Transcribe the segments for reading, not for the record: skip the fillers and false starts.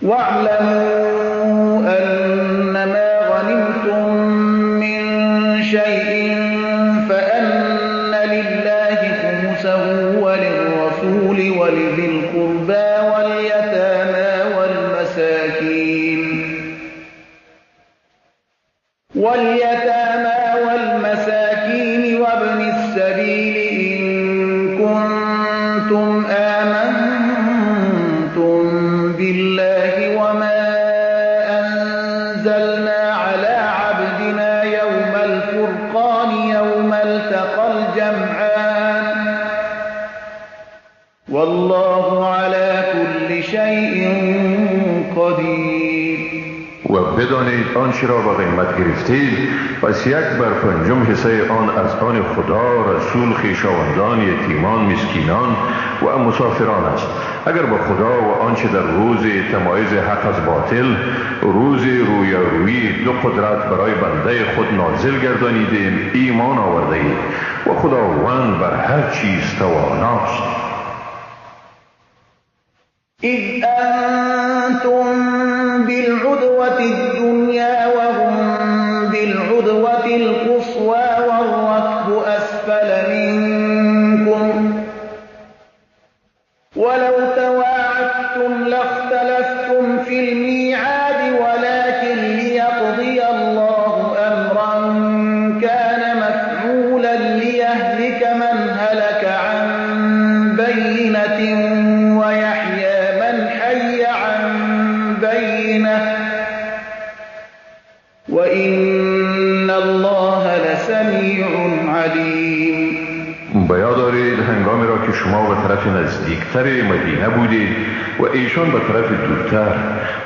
واعلموا أنما غنمتم من شيء فأن لله خمسه وللرسول ولذي القربى واليتامى والمساكين وابن السبيل إن كنتم آمنتم بالله وما أنزلنا على عبدنا يوم الفرقان يوم التقى الجمعان والله على كل شيء قدير. و بدانید آنچه را به قیمت گرفتید پس 1/5 حصه آن از آن خدا، رسول، خویشاوندان، یتیمان، مسکینان و مسافران است. اگر با خدا و آنچه در روز تمایز حق از باطل، روز رویارویی دو قدرت برای بنده خود نازل گردانیدیم، ایمان آورده اید و خداوند بر هر چیز تواناست. اذ انتم بالعدوة الدنيا وهم بالعدوة القصوى والركب أسفل منكم ولو تواعدتم لاختلفتم في الميعاد ولكن ليقضي الله أمرا كان مفعولا ليهلك من هلك عن بينة ويحيى من حي عن بينة وإن الله لسميع عليم. به یاد دارید هنگامی را که شما به طرف نزدیکتر مدینه بودید و ایشان به طرف دورتر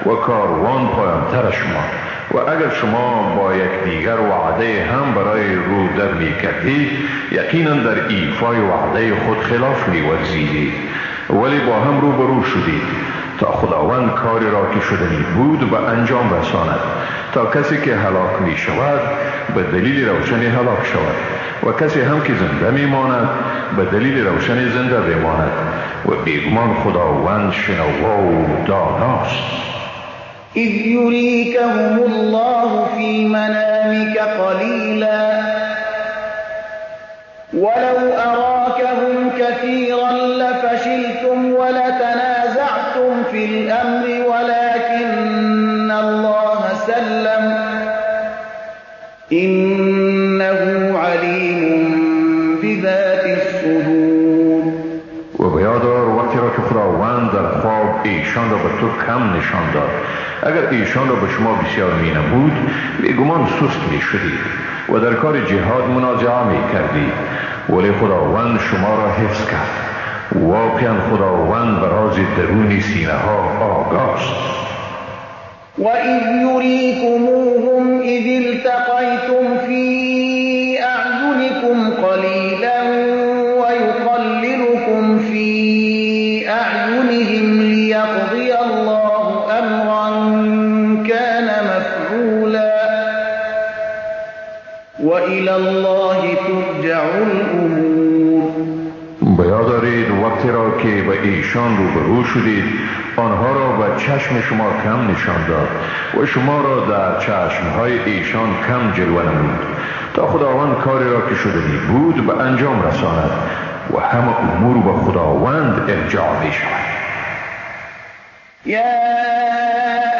و کاروان پایانتر شما، و اگر شما با یکدیگر وعده هم برای رو در می کردید یقینا در ایفای وعده خود خلاف می ورزیدید، ولی با هم روبرو شدید تا خداوند کاری را که شدنی بود به انجام رساند، تا کسی که هلاک می شود به دلیل روشن هلاک شود و کسی هم که زنده می ماند به دلیل روشن زنده بماند، و بیگمان خداوند شنوا و داناست. اذ یریکهم الله فی منامک قلیلا ولو اراکهم کثیرا لفشلتم ولتنازعتم فی الامر ولكن الله سلم انه علیم بذات الصدور. و به یاد آر وقتی را که خداوند در خواب ایشان را به تو کم نشان داد، اگر ایشان را به شما بسیار می نمود بیگمان سست می شدید و در کار جهاد منازعه می کردید، ولی خداوند شما را حفظ کرد. واقعا خداوند به راز درون سینه ها آگاست. وَإِذْ يُرِيكُمُوهُمْ إِذِ الْتَقَيْتُمْ فِي أَعْيُنِكُمْ قَلِيلًا وَيُقَلِّلُكُمْ فِي أَعْيُنِهِمْ لِيَقْضِيَ اللَّهُ أَمْرًا كَانَ مَفْعُولًا وَإِلَى اللَّهِ تُرْجَعُ الْأُمُورُ. به یاد دارید وقتی را که به ایشان روبرو شدید آنها را به چشم شما کم نشان داد و شما را در چشمهای ایشان کم جلوه نمود، تا خداوند کاری را که شدنی بود به انجام رساند و همه امور به خداوند ارجاع می شود. یا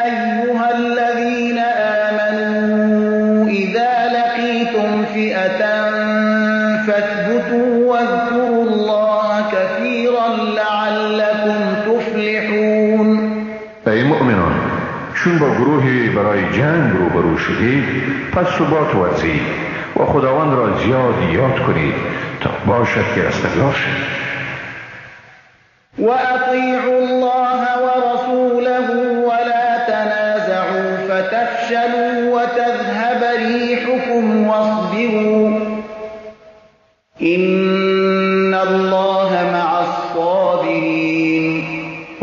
ایها الذین آمنوا اذا لقیتم فئة فاثبتوا واذكروا الله كثيرا لعلكم تفلحون. ای مؤمنان، چون با گروهی برای جنگ روبرو شدید پس ثبات ورزید و خداوند را زیاد یاد کنید تا باشد که رستگار شوید. وأطیعوا الله ورسوله ولا تنازعوا فتفشلوا وتذهب ريحكم واصبروا إن الله مع الصابرین.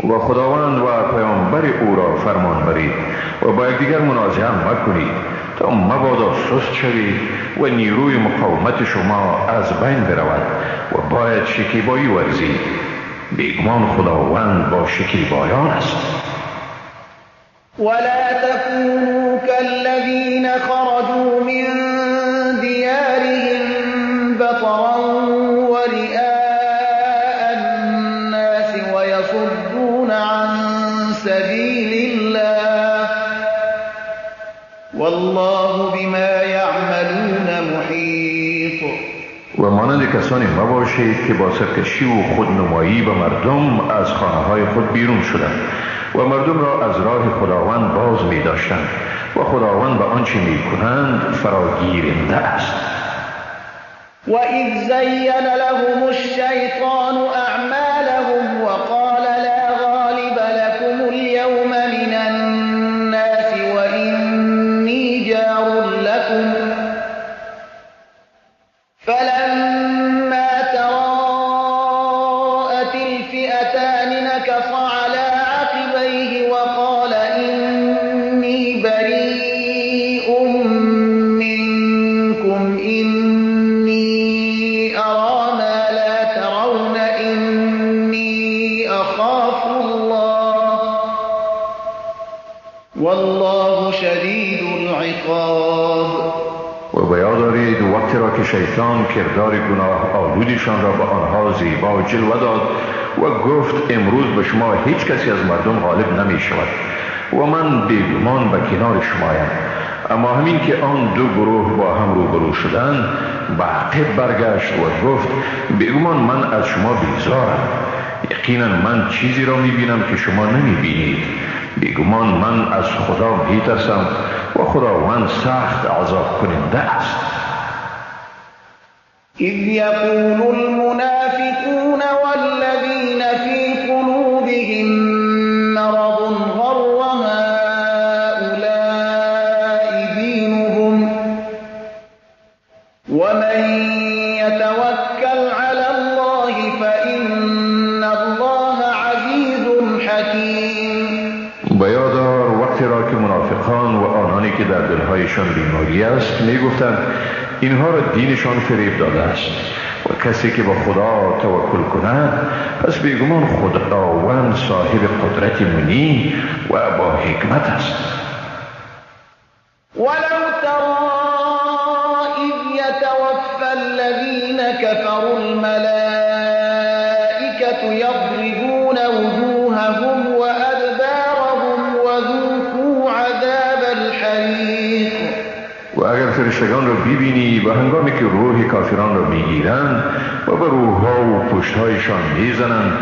و خداوند و پیامبر او را فرمان برید و با یکدیگر منازعه مکنید تا مبادا سست شوید و نیروی مقاومت شما از بین برود و باید شکیبایی ورزید. بیگمان خداوند با شکیبایان است. ولا تكونوا كالذين خرجوا من ديارهم بطرا ورئاء الناس ويصدون عن سبيل الله والله بما يعملون محيط. و مانند کسانی مباشید که با سرکشی و خودنمایی به مردم از خانه های خود بیرون شدند و مردم را از راه خداوند باز می داشتند و خداوند به آنچه می کنند فراگیرنده است. وإذ زين لهم الشیطان اعمالهم وقال لا غالب لكم اليوم من الناس وإني جار لكم فلما تراءت الفئتان نكص على عقبيه وقال إني بريء منكم إني أرى ما لا ترون إني أخاف الله والله شديد العقاب. و به یاد دارید وقتی را که شیطان کردار گناه آلودشان را به آنها زیبا جلوه داد و گفت امروز به شما هیچ کسی از مردم غالب نمی شود و من بیگمان به کنار شمایم. اما همین که آن دو گروه با هم روبرو شدند به عقب برگشت و گفت بیگمان من از شما بیزارم، یقینا من چیزی را می بینم که شما نمی بینید، بیگمان من از خدا می ترسم و خداوند سخت عذاب کننده است. اذ یقول المنافقون والذین فی قلوبهم مرض غر هؤلاء دینهم ومن یتوکل علی الله فإن الله عزیز حکیم. به یاد آور وقتی را که منافقان و آنانی که در دلهایشان بیماری است میگفتند اینها را دینشان فریب داده است و کسی که با خدا توکل کند پس بیگمان خداوند صاحب قدرت منی و با حکمت است. ولو ترى اذ یتوفى الذین كفروا الملائکة یضربون وجوههم وأدبارهم وذوقوا عذاب الحریق. و اگر فرشتگان را ببینی به هنگامی که روح کافران را میگیرند و به روحها و پشتهایشان میزنند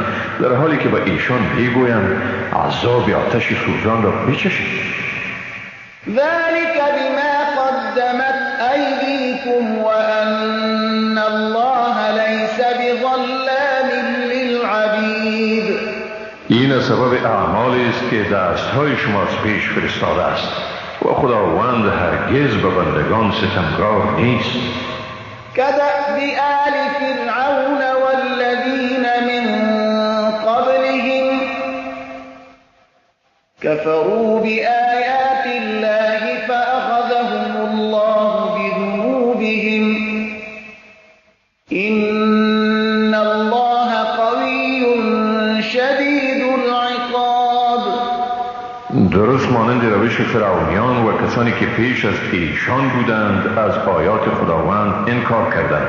در حالی که به ایشان میگویند عذاب آتش سوزان را بچشید. ذلك بما قدمت ایدیکم وان الله لیس بظلام للعبید. این سبب اعمالی است که دستهای شما از پیش فرستاده است و خداوند هرگز به بندگان ستمگار نیست. كدأب آل فرعون والذین من قبلهم كفروا بآیات الله فأخذهم الله بذنوبهم إن الله قوی شدید العقاب. درست مانند روش فرعونیان و کسانی که پیش از ایشان بودند از آیات خداوند انکار کردند،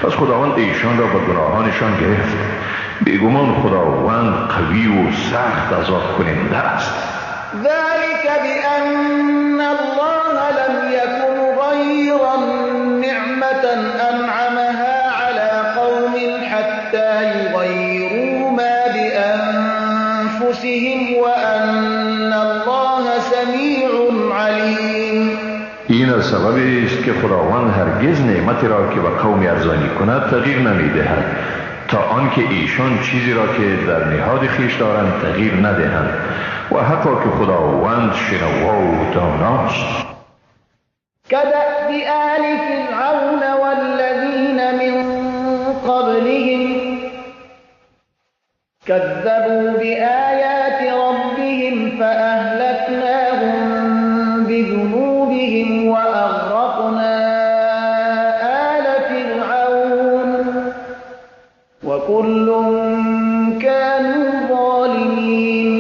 پس خداوند ایشان را به گناهانشان گرفت. بیگمان خداوند قوی و سخت عذاب کننده است. ذلك بأن الله لم يكن مغيرا نعمة أنعمها على قوم حتى يغيروا ما بأنفسهم وأن الله سمیع علیم. این از سبب است که خداوند هرگز نعمتی را که به قوم ارزانی کند تغییر نمیدهد تا آنکه ایشان چیزی را که در نهاد خویش دارند تغییر ندهند و حقا که خداوند شنوا و داناست. كدأب آل فرعون والذین من قبلهم كذبوا بآیات ربهم فأهلكناهم بذنوبهم وأغرقنا آل فرعون وكل كانوا ظالمين.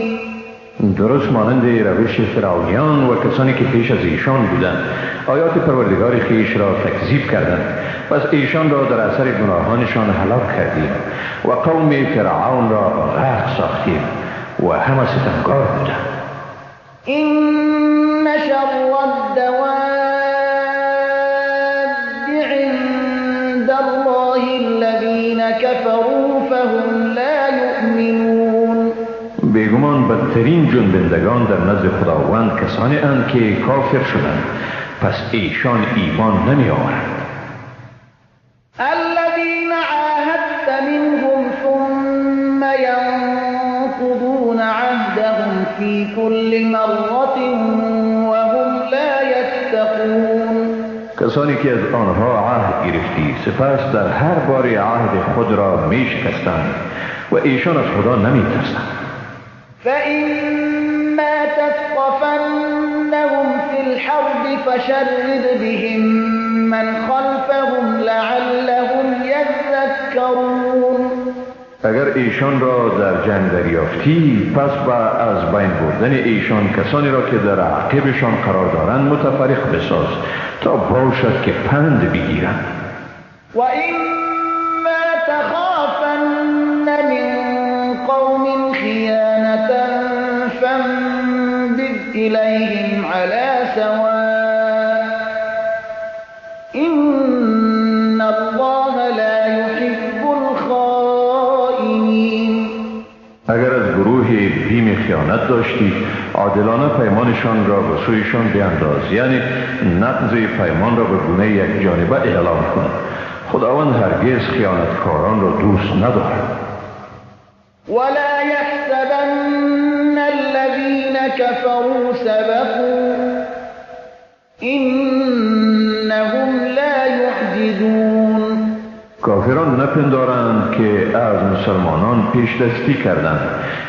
درست مانند روش فرعونیان و کسانی که پیش از ایشان بودند آیات پروردگار خویش را تکذیب کردند، پس ایشان را در اثر گناهانشان هلاک کردیم و قوم فرعون را غرق ساختیم و همه ستمکار بودند. إن شر الدواب عند الله الذين كفروا فهم لا يؤمنون. بیگمان بدترین جنبندگان در نزد خداوند کسانی اند که کافر شدند، پس ایشان ایمان نمی آورند. الذين عاهدت منهم ثم ينقضون عهدهم في كل مرة وهم لا يتقون. کسانی که از آنها عهد گرفتی سپس در هر بار عهد خود را می شکستند و ایشان از خدا نمی ترسند. فإما تثقفنهم في الحرب فشرد بهم من خلفهم لعلهم يذكرون. اگر ایشان را در جنگ دریافتی پس با از بین بردن ایشان کسانی را که در عقبشان قرار دارند متفرق بساز تا باشد که پند بگیرند. وإما تخافن من قوم خیانة فانبذ إليهم على سواء إن الله لا يحب الخائنين. اگر از گروه بیم خیانت داشتی عادلانه پیمانشان را به سویشان بینداز، یعنی نقض پیمان را به گونه یک جانبه اعلام کن. خداوند هرگز خیانتکاران را دوست ندارد. ولا يحسبن الذين كفروا سبقوا إنهم لا يعجزون. کافران نپندارند که از مسلمانان پیش دستی کردند،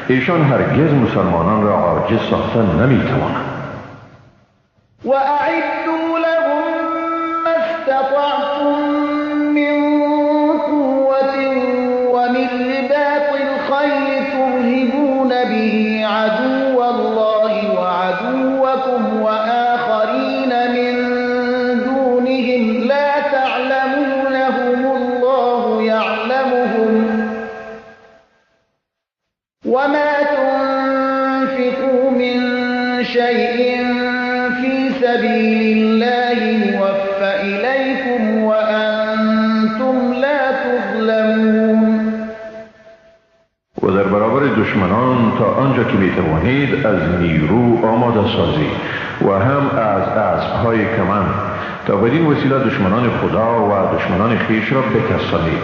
ایشان هرگز مسلمانان را عاجز ساختن نمیتوانند. وأعدوا لهم ما استطعتم من قوة ومن رباط الخيل ترهبون به عدو الله وعدوكم وآخرين من دونهم لا تعلمونهم الله يعلمهم وما تنفقوا من شيء في سبيل الله يوف إليكم وأنتم لا تظلمون. و در برابر دشمنان تا آنجا که میتوانید از نیرو آماده سازید و هم از اسب‌های کمند تا بدین وسیله دشمنان خدا و دشمنان خویش را بترسانید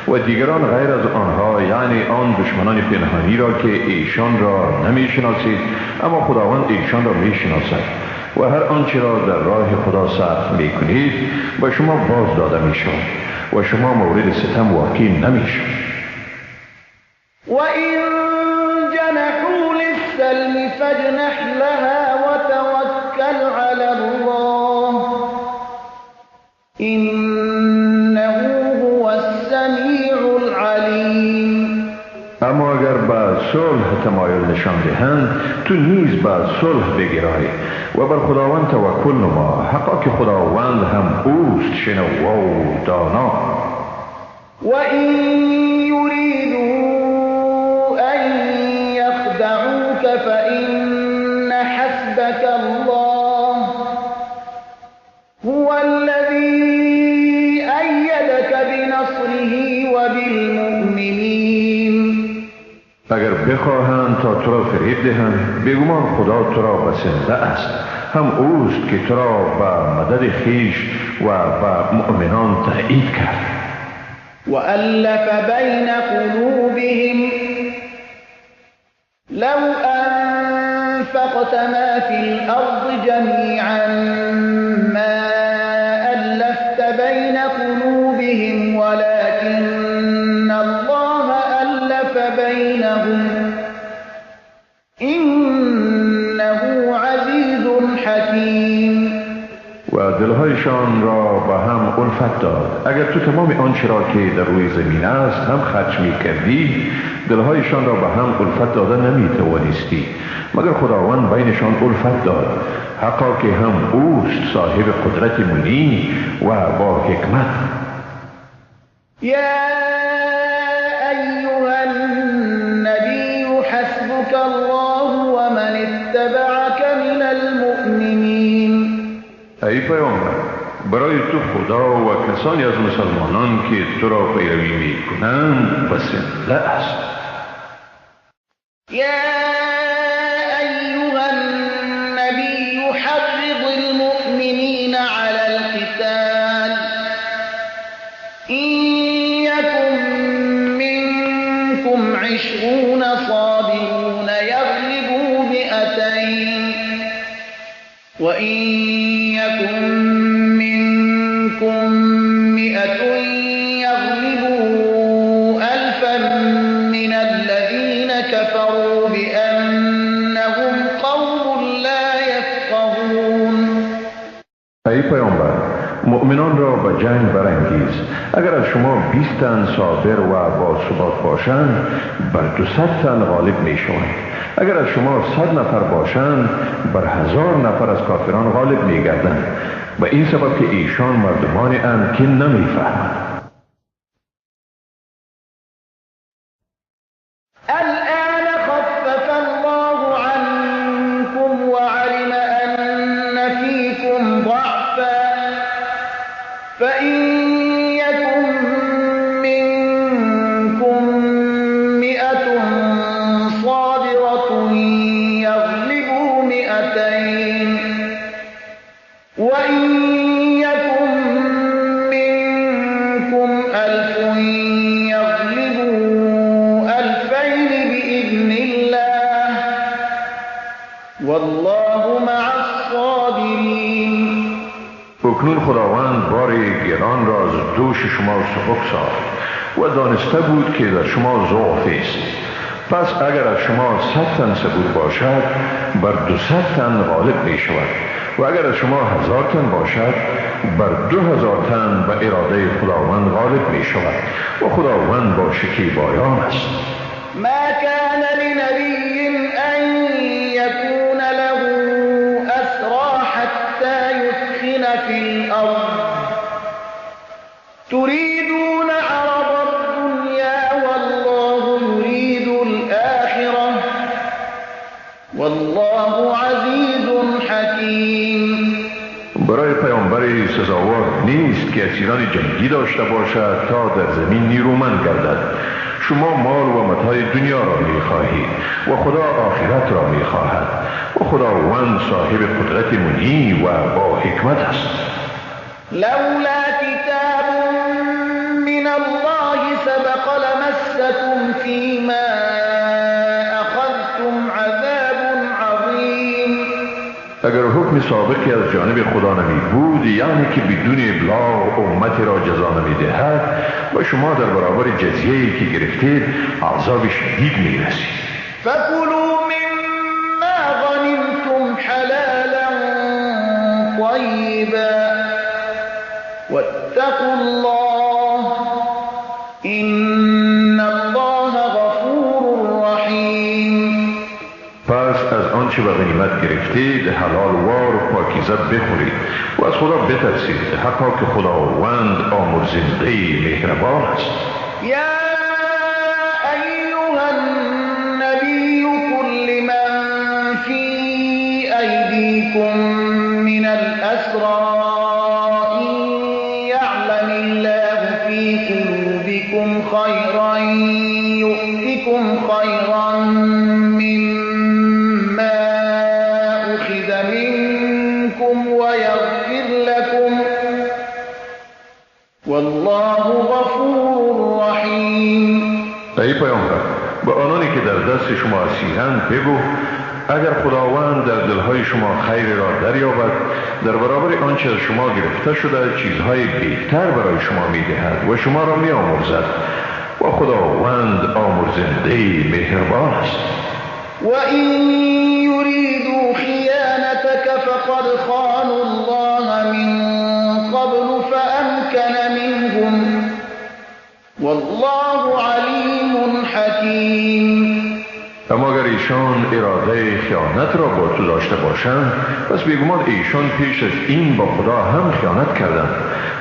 و دیگران غیر از آنها، یعنی آن دشمنان پنهانی را که ایشان را نمیشناسید اما خداوند ایشان را میشناسد و هر آنچه را در راه خدا صرف میکنید به شما باز داده میشود و شما مورد ستم واقع نمیشود. وإن جنحوا للسلم فاجنح لها وتوكل على الله إنه هو السميع العليم. اما اگر به صلح تمایل نشان دهند تو نیز به صلح بگرای و بر خداوند توکل نما، حقا که خداوند هم اوست شنوا و دانا. وإن يريدوا أن يخدعوك فإن حسبك الله هو الذي أيدك بنصره وبالمؤمنين. اگر بخواهند تا تو را فریب دهند بیگمان خدا تو را بسنده است، هم اوست که تو را به مدد خویش و به مؤمنان تأیید کرد. وألف بين قلوبهم لو أنفقت ما في الأرض جميعا ما ألفت بين قلوبهم ولكن الله ألف بينهم إنه عزيز حكيم. و دلهای دلهایشان را به هم الفت داد. اگر تو تمام آنچه را که در روی زمین است هم خرج می کردی، دلهایشان را به هم الفت داده نمی توانستی، مگر خداوند بینشان الفت داد. حقا که هم اوست صاحب قدرت منی و با حکمت. یا ایها النبی حسبک الله ومن اتبعک من المؤمنین. ای پیامبر، برای تو خدا و کسانی از مسلمانان که تو را پیروی می کنند بسنده است. یا ایها النبی حرض المؤمنین علی القتال ان یکن منکم 20 صابرون یغلبوا 200 وان يكن منكم 100 يغلبوا 1000 من الذين كفروا بأنهم قوم لا يفقهون. ای پیامبر، مؤمنان را به جنگ برانگیز. اگر از شما 20 تن صابر و با ثبات باشند، بر 200 تن غالب می شوند. اگر از شما 100 نفر باشند، بر 1000 نفر از کافران غالب می گردند. به این سبب که ایشان مردمانی اند که نمی فهمند. الآن خفف الله عنكم وعلم أن فيكم ضعفا فإن يكن منكم 100 صابرة يغلبوا 200 وإن يكن منكم 1000 يغلبوا 2000 بإذن الله والله مع الصابرين. اکنون خداوند بار گران را از دوش شما سبک ساخت و دانسته بود که در شما ضعف است. پس اگر از شما 100 تن صبور باشد، بر 200 تن غالب می شود و اگر از شما 1000 تن باشد، بر 2000 تن به اراده خداوند غالب می شود و خداوند با شکیبایان است. ما كان لنبي أن يكون له أسرى حتى يثخن في الأرض تريدون عرض الدنيا والله يريد الآخرة والله عزيز حكيم. برای پیامبر سزاوار نیست که اسیران جنگی داشته باشد تا در زمین نیرومند گردد. شما مال و متاع دنیا را می‌خواهید و خدا آخرت را می‌خواهد و خداوند صاحب قدرت منی و با حکمت است. لولا کتاب من الله سبق لمسكم فيما اخذتم عذاب عظیم. اگر حکم سابقی از جانب خدا نمی بود، یعنی که بدون ابلاغ امت را جزا نمی دهد و شما در برابر جزیه‌ای که گرفتید عذاب شدید می رسید. فکلوا مما غنمتم حلالا طیبا واتقوا الله ان الله غفور رحیم. پس از آنچه به غنیمت گرفتید حلال وار و پاکیزه بخورید و از خدا بترسید، حقا که خداوند آمرزنده مهربان است. یا ایها النبی قل لمن فی ایدیکم من الاسری ان یعلم الله فی قلوبکم خیرا یؤتکم خیرا مما أخذ منكم ويغفر لكم والله غفور رحیم. ای پیامبر، به آنانی که در دست شما اسیرند بگو اگر خداوند در دلهای شما خیر را دریابد، در برابر آنچه از شما گرفته شده چیزهای بهتر برای شما میدهد و شما را میآمرزد و خداوند آمرزنده مهربان است. وَإِن يُرِيدُوا خِيَانَتَكَ فَقَدْ خَانُوا اللَّهَ مِن ایشان اراده خیانت را با تو داشته باشند، پس بیگمان ایشان پیش از این با خدا هم خیانت کردند،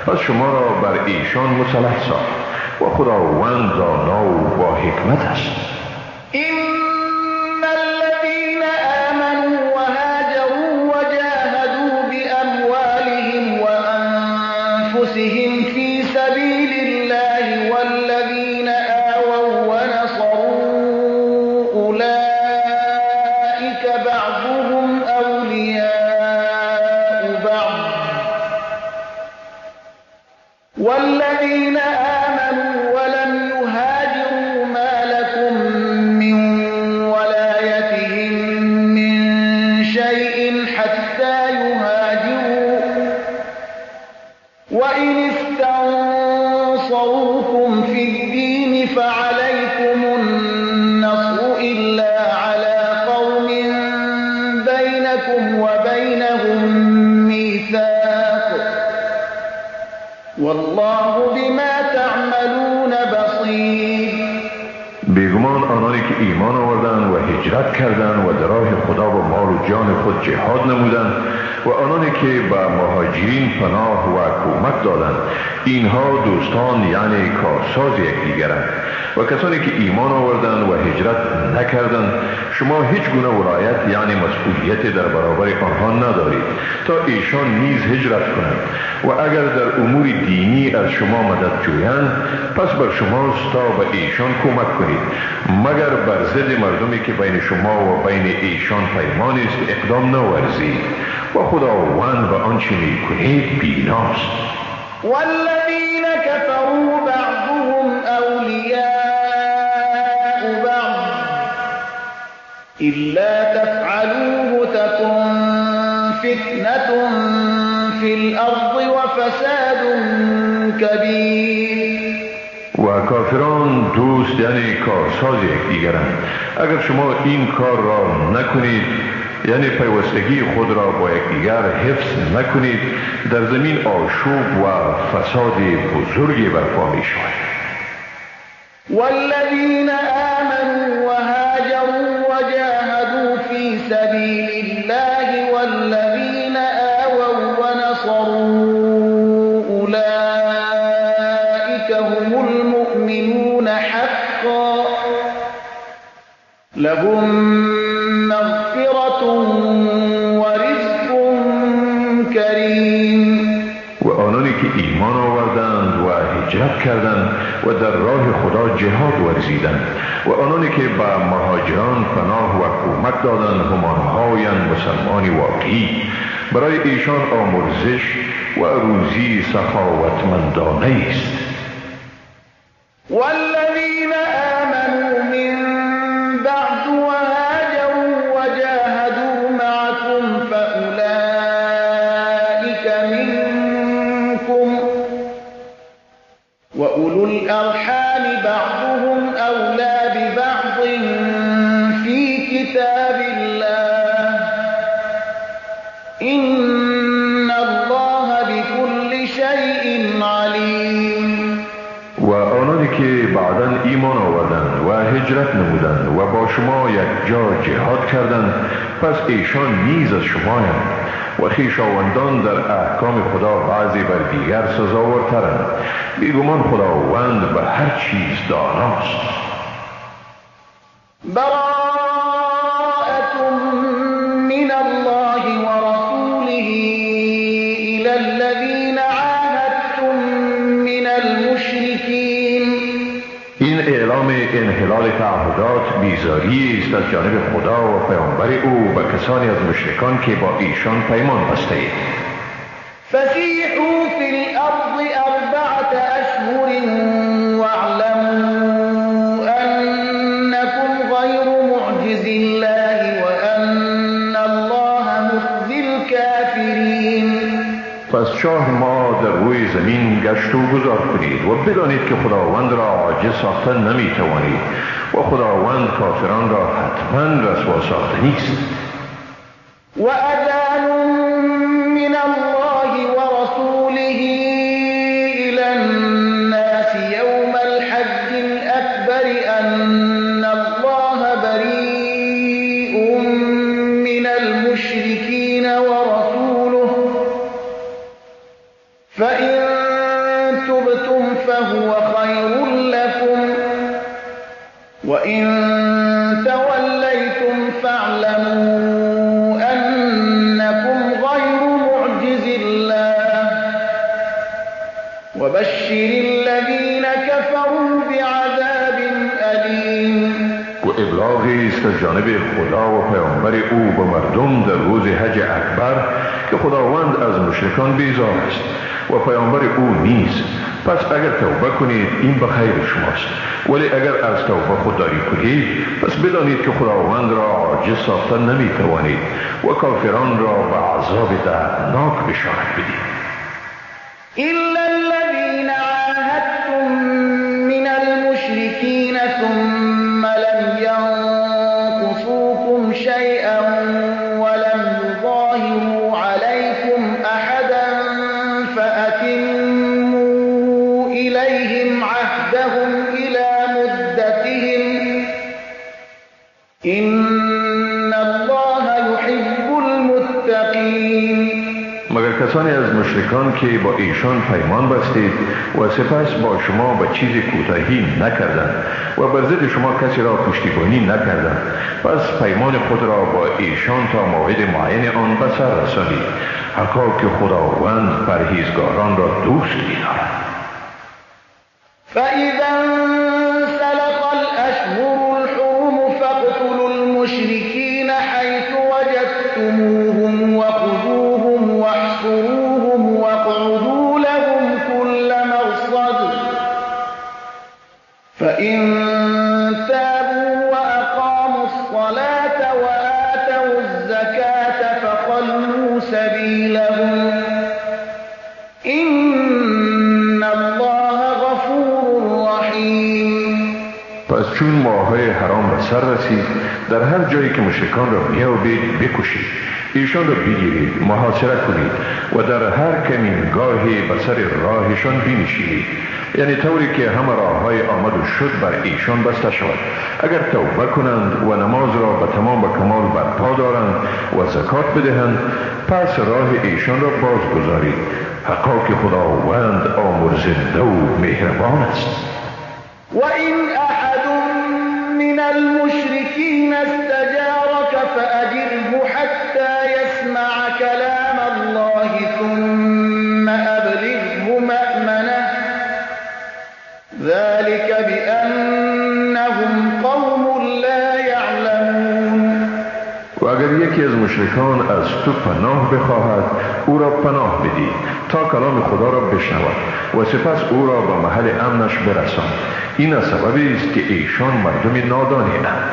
پس شما را بر ایشان مسلط ساخت و خداوند دانا و با حکمت است. إن الذين آمنوا وهاجروا وجاهدوا بأموالهم وأنفسهم في سبيل الله والذين آووا ونصروا أولئك بعضهم أولياء بعض والذين آمنوا ولم يهاجروا ما لكم من ولايتهم من شيء حتى يهاجروا وإن استنصروكم في الدين فعليكم النصر إلا على قوم بينكم وبينهم ميثاق والله بما تعملون بصير. بیگمان آنانی که ایمان آوردند و هجرت کردند و در راه خدا با مال و جان خود جهاد نمودند و آنانی که به مهاجرین پناه و کمک دادند، اینها دوستان یعنی کارساز یکدیگرند. و کسانی که ایمان آوردند و هجرت نکردند، شما هیچ گونه ولایت یعنی مسئولیت در برابر آنها ندارید تا ایشان نیز هجرت کنند. و اگر در امور دینی از شما مدد جویند، پس بر شماست تا به ایشان کمک کنید، مگر بر ضد مردمی که بین شما و بین ایشان پیمان است اقدام نورزید و خداوند به آنچه میکنید بیناست. والذین كفروا بعضهم اولیاء بعض إلا تفعلوه تكن فتنة في الأرض وفساد كبير. و کافران دوست یعنی کارساز یکدیگرند. اگر شما این کار را نکنید، یعنی پیوستگی خود را با یکدیگر حفظ نکنید، در زمین آشوب و فساد بزرگی برپا می شود. والذین آمنوا وهاجروا وجاهدوا في سبيل الله والذین آووا ونصروا أولئك هم المؤمنون حقا لهم مغفرة ورزق كريم. و آنانی که ایمان آوردند و هجرت کردند و در راه خدا جهاد ورزیدند و آنانی که به مهاجران پناه و کمک دادند، همانهایند مسلمان واقعی، برای ایشان آمرزش و روزی سخاوتمندانه است. والذین آمنوا من بعد وهاجروا وجاهدوا معكم فأولئك منكم وأولو الأرحام بعضهم أولى ببعض في كتاب الله إن الله بكل شيء عليم. و آنانی که بعداً ایمان آوردند و هجرت نمودند و با شما یک جا جهاد کردند، پس ایشان نیز از شمایند و خویشاوندان در احکام خدا بعضی بر دیگر سزاوارترند. بیگمان خداوند به هر چیز داناست. براءة من الله ورسوله إلى الذين عاهدتم من المشركين. این اعلام انحلال تعهدات بیزاری است از جانب خدا و پیامبر او و کسانی از مشرکان که با ایشان پیمان بسته اید. فسیحوا فی الارض اربعة اشهر واعلموا انکم غیر معجز الله وان الله مخزی الکافرین. پس 4 ماه در روی زمین گشت و گذار کنید و بدانید که خداوند را عاجز ساخته نمی توانید و خداوند کافران را حتما رسوا ساخته نیست. و اذان من الله ورسوله الى الناس یوم الحج الاکبر ان الله بريء المشركين ورسوله فإن تبتم فهو خير لكم وإن توليتم فاعلموا أنكم غير معجز الله وبشر الذين كفروا بعذاب أليم. و ابلاغی است از جانب خدا و پیامبر او به مردم در روز حج اکبر که خداوند از مشرکان بیزار است و پیامبر او نیست. پس اگر توبه کنید این به خیر شماست، ولی اگر از توبه خودداری کنید پس بدانید که خداوند را عاجز ساخته نمیتوانید و کافران را به عذاب دردناک بشارت بدید. إلا الذين عاهدتم من المشركين ثم لم ينقصوكم شيئا ولم يظاهروا عليكم أحدا فأتموا إليهم عهدهم إلى مدتهم إن الله يحب المتقين. مگر کسانی از مشرکان که با ایشان پیمان بستید و سپس با شما به چیز کوتاهی نکردند و بر ضد شما کسی را پشتیبانی نکردند، پس پیمان خود را با ایشان تا موعد معین آن به سر رسانید، حقا که خداوند پرهیزگاران را دوست می‌دارد. فإذا انسلخ الأشهر الحرم فاقتلوا المشركين حيث وجدتموهم وخذوهم واحصروهم واقعدوا لهم كل مرصد فإن تابوا وأقاموا الصلاة وآتوا الزكاة فخلوا سبيلهم إن الله غفور رحيم. پس چون ماه‌های حرام به سر رسید، در هر جایی که مشرکان را می‌یابید بکشید، ایشان را بگیرید، محاصره کنید و در هر کمینگاهی به سر راهشان بنشینید، یعنی طوری که همه راههای آمد و شد بر ایشان بسته شود. اگر توبه کنند و نماز را به تمام و کمال برپا دارند و زکات بدهند، پس راه ایشان را باز گذارید، حقا که خداوند آمرزنده و مهربان است. وإن أحد من المشركين استجارك فأجره حتى يسمع كلام الله ثم أبلغه مأمنه ذلك بأنهم قوم لا يعلمون. و اگر یکی از مشرکان از تو پناه بخواهد، او را پناه بدی تا کلام خدا را بشنود و سپس او را به محل امنش برسان. این از سببی است که ایشان مردم نادانی اند.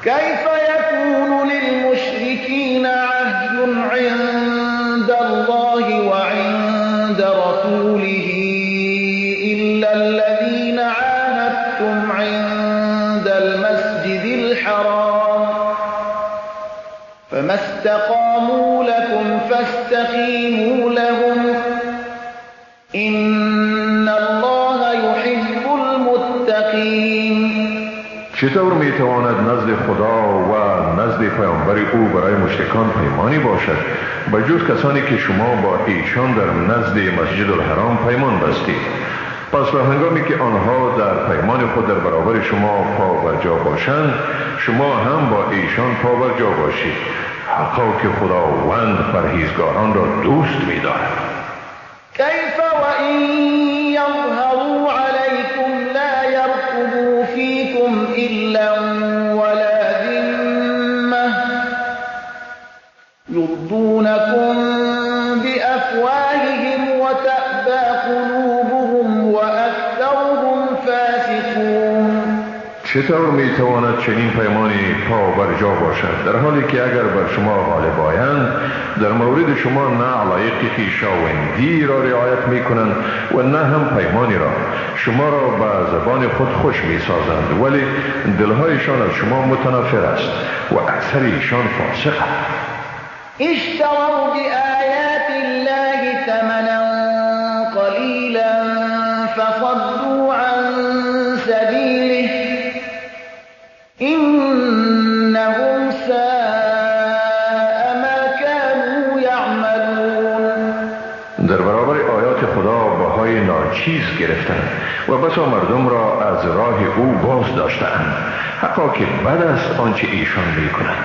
كيف يكون للمشركين عهد عند الله وعند رسوله إلا الذين عاهدتم عند المسجد الحرام فما استقاموا لكم فاستقيموا لهم إن الله يحب المتقين. چطور میتواند نزد خدا و نزد پیامبر او برای مشرکان پیمانی باشد به جز کسانی که شما با ایشان در نزد مسجد الحرام پیمان بستید؟ پس به هنگامی که آنها در پیمان خود در برابر شما پا بر جا باشند، شما هم با ایشان پا بر جا باشید، حقا که خداوند پرهیزگاران را دوست می‌دارد. كيف وإن يظهروا عليكم لا يرقبوا فيكم إلا ولا ذمة يرضونكم بأفواههم وتأبى قلوبهم وأكثرهم فاسقون. چطور میتواند چنین پیمانی پا بر جا باشد در حالی که اگر بر شما غالب آیند در مورد شما نه علایق خویشاوندی را رعایت میکنند و نه هم پیمانی را، شما را به زبان خود خوش میسازند ولی دلهایشان از شما متنفر است و اکثر ایشان فاسقند. اشتروا بآیات الله ثمنا قلیلا فصدوا عن سبیله إنهم ساء ما ناچیز گرفتند و بسا مردم را از راه او باز داشتند. حقا که بد است آنچه ایشان میکنند.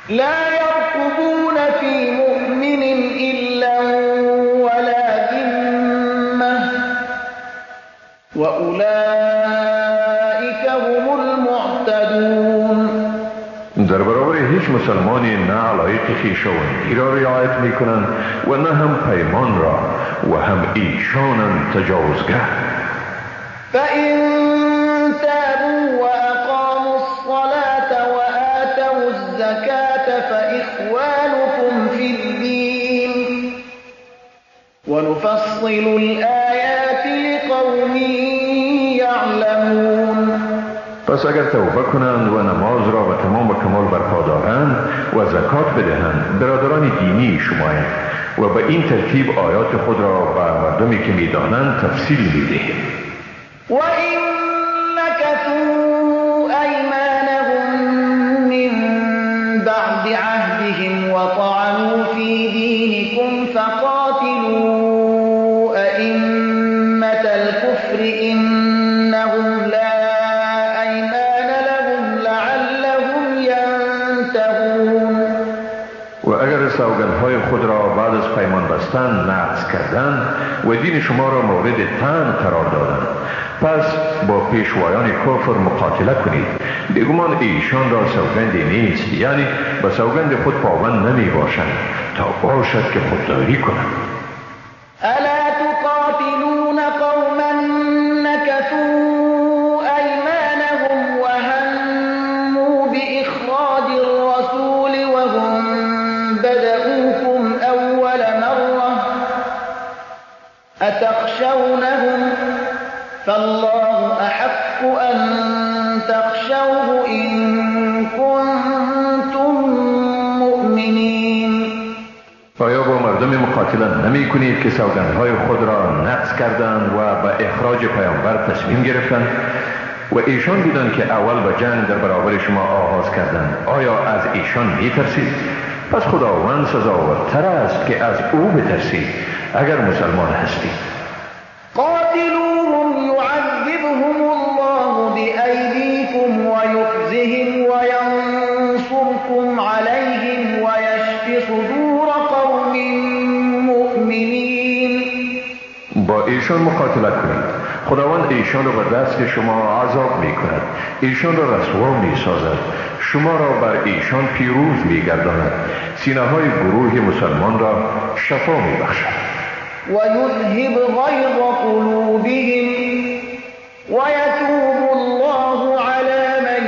لا يرقبون في مؤمن إلا ولا ذمة وأولئك هم المعتدون. در برابر هیچ مسلمانی نه علایق خویشاوندی را رعایت میکنند و نه هم پیمان را و هم ایشانند تجاوزگر. فإن تابوا وأقاموا الصلاة وآتوا الزكاة فإخوانكم في الدين ونفصل الآيات لقوم يعلمون. پس اگر توبه کنند و نماز را به تمام و کمال برپا دارند و زکات بدهند، برادران دینی شمایند و به این ترتیب آیات خود را به مردمی که میدانند تفصیل میدهیم. وإن نكثوا أيمانهم من بعد عهدهم وطعنوا في دينكم فقاتلوا أئمة الكفر إنهم لا أيمان لهم لعلهم ينتهون. و اگر سوگندهای خود را بعد از پیمان بستن نقض کردند و دین شما را مورد طعن قرار دادند، پس با پیشوایان کفر مقاتله کنید. بیگمان ایشان را سوگندی نیست، یعنی به سوگند خود پابند نمی باشند تا باشد که خودداری کنند. الا تقاتلون قوما نكثوا ایمانهم وهموا بإخراج الرسول وهم بدؤوكم اول مره اتخشونهم فالله أحق أن تخشوه إن كنتم مؤمنين. آیا با مردم مقاتله نمی کنید که سوگندهای خود را نقض کردند و به اخراج پیامبر تصمیم گرفتند و ایشان بودند که اول به جنگ در برابر شما آغاز کردند؟ آیا از ایشان می ترسید؟ پس خداوند سزاوارتر است که از او بترسید اگر مسلمان هستید. قاتلوهم يعذبهم الله بأيديكم ويخزهم وينصركم عليهم ويشف صدور قوم مؤمنين. با ایشان مقاتله کنید. خداوند ایشان را به دست شما عذاب می کند، ایشان را رسوا می سازد، شما را بر ایشان پیروز می گرداند، سینه های گروه مسلمان را شفا می بخشد. ويذهب غيظ قلوبهم ويتوب الله على من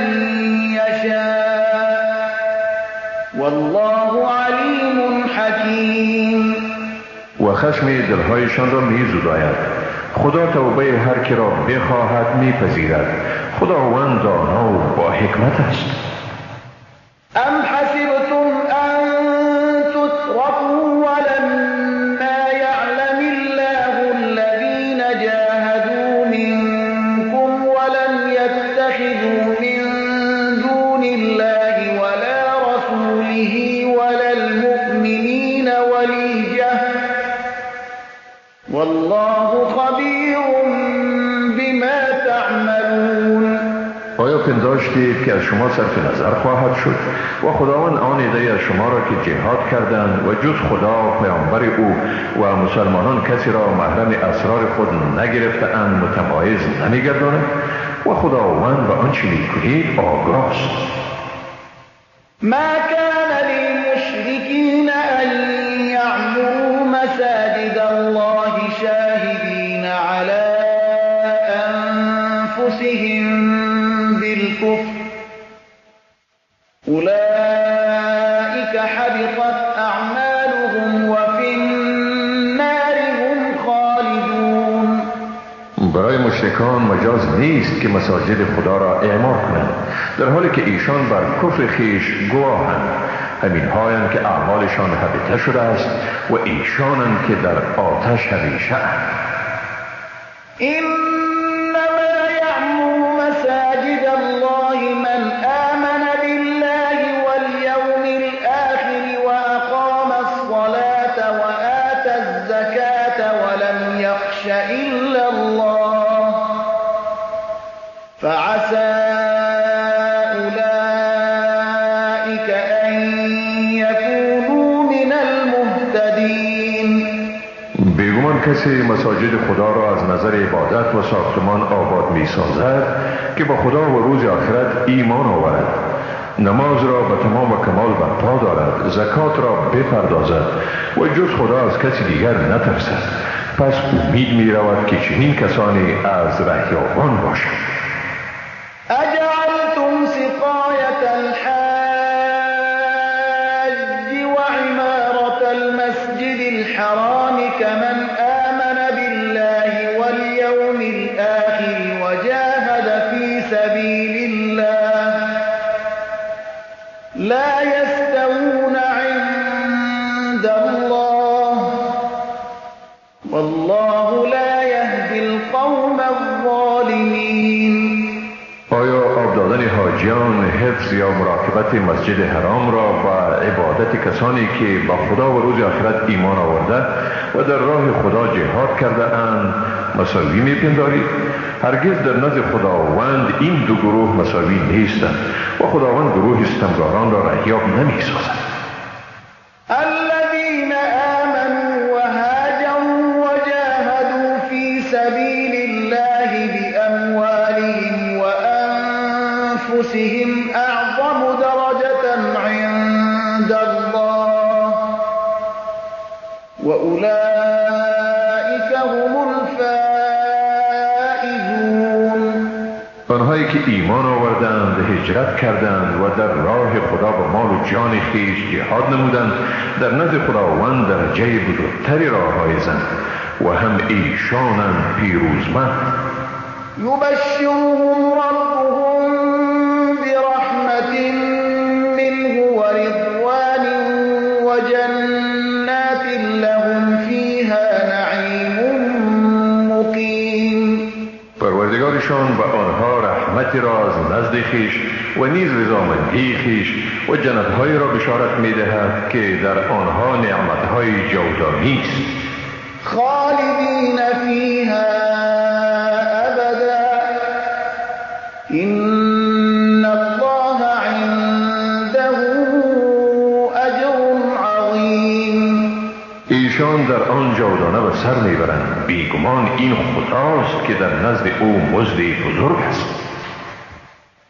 يشاء والله عليم حكيم. و خشم دلهایشان را می زداید. خدا توبه هر که را بخواهد می پذیرد. خداوند دانا و با حکمت است. ام حسبتم ان تتركوا ولما يعلم الله الذين جاهدوا منكم ولم يتخذوا من دون الله ولا رسوله ولا المؤمنين وليجة والله خبير بما تعملون. آیا پنداشتید که از شما صرف نظر خواهد شد و خداوند آن عده‌ای از شما را که جهاد کردند و جز خدا، پیامبر او و مسلمانان کسی را محرم اسرار خود نگرفته‌اند متمایز نمی‌گرداند و خداوند به آنچه می‌کنید آگاه است. ما كان للمشركين أن يعمروا مساجد الله شاهدين على أنفسهم بالكفر أولئك حبطت أعمالهم وفي النار هم خالدون. برای مشرکان مجاز نیست که مساجد خدا را اعمار کنند در حالی که ایشان بر کفر خویش گواهند. همین هایند که اعمالشان حبطه شده است و ایشانند که در آتش همیشه اند. انما یعمر مساجد الله من آمن بالله واليوم الآخر وأقام الصلاة وآتى الزكاة ولم يخش إلا کسی مساجد خدا را از نظر عبادت و ساختمان آباد می سازد که با خدا و روز آخرت ایمان آورد، نماز را به تمام و کمال برپا دارد، زکات را بپردازد و جز خدا از کسی دیگر نترسد، پس امید می رود که چنین کسانی از رهیابان باشند. اجعلتم سقایة الحاج وعمارة المسجد الحرام كمن آمن بالله واليوم الآخر وجاهد في سبيل الله لا يستوون عند الله والله لا يهدي القوم الظالمين. آیا آب دادن حاجیان، حفظ یا مراقبت مسجد حرام را و عبادت کسانی که با خدا و روز آخرت ایمان آورده و در راه خدا جهاد کرده اند مساوی میپندارید؟ هرگز در نزد خداوند این دو گروه مساوی نیستند و خداوند گروه ستمگاران را رهیاب نمیسازد. الذين آمنوا وهاجروا وجاهدوا في سبيل الله بأموالهم وأنفسهم أعظم درجة عند الله وأولئك هم الفائزون. آنهایی که ایمان آوردند، هجرت کردند و در راه خدا با مال و جان خویش جهاد نمودند، در نزد خداوند درجه بزرگتری را حائزند و هم ایشانند پیروزمند. یبشرهم ربهم برحمة منه ورضوان وجنات لهم فيها نعیم مقیم. پروردگارشان به آنها رحمتی را از نزد خویش و نیز رضامندی خویش و جنتهایی را بشارت می‌دهد که در آنها نعمتهای جاودانی است. خالدین فیها ابدا ان الله عنده اجر عظیم. ایشان در آن جاودانه به سر میبرند، بیگمان این خداست که در نزد او مزد بزرگ است.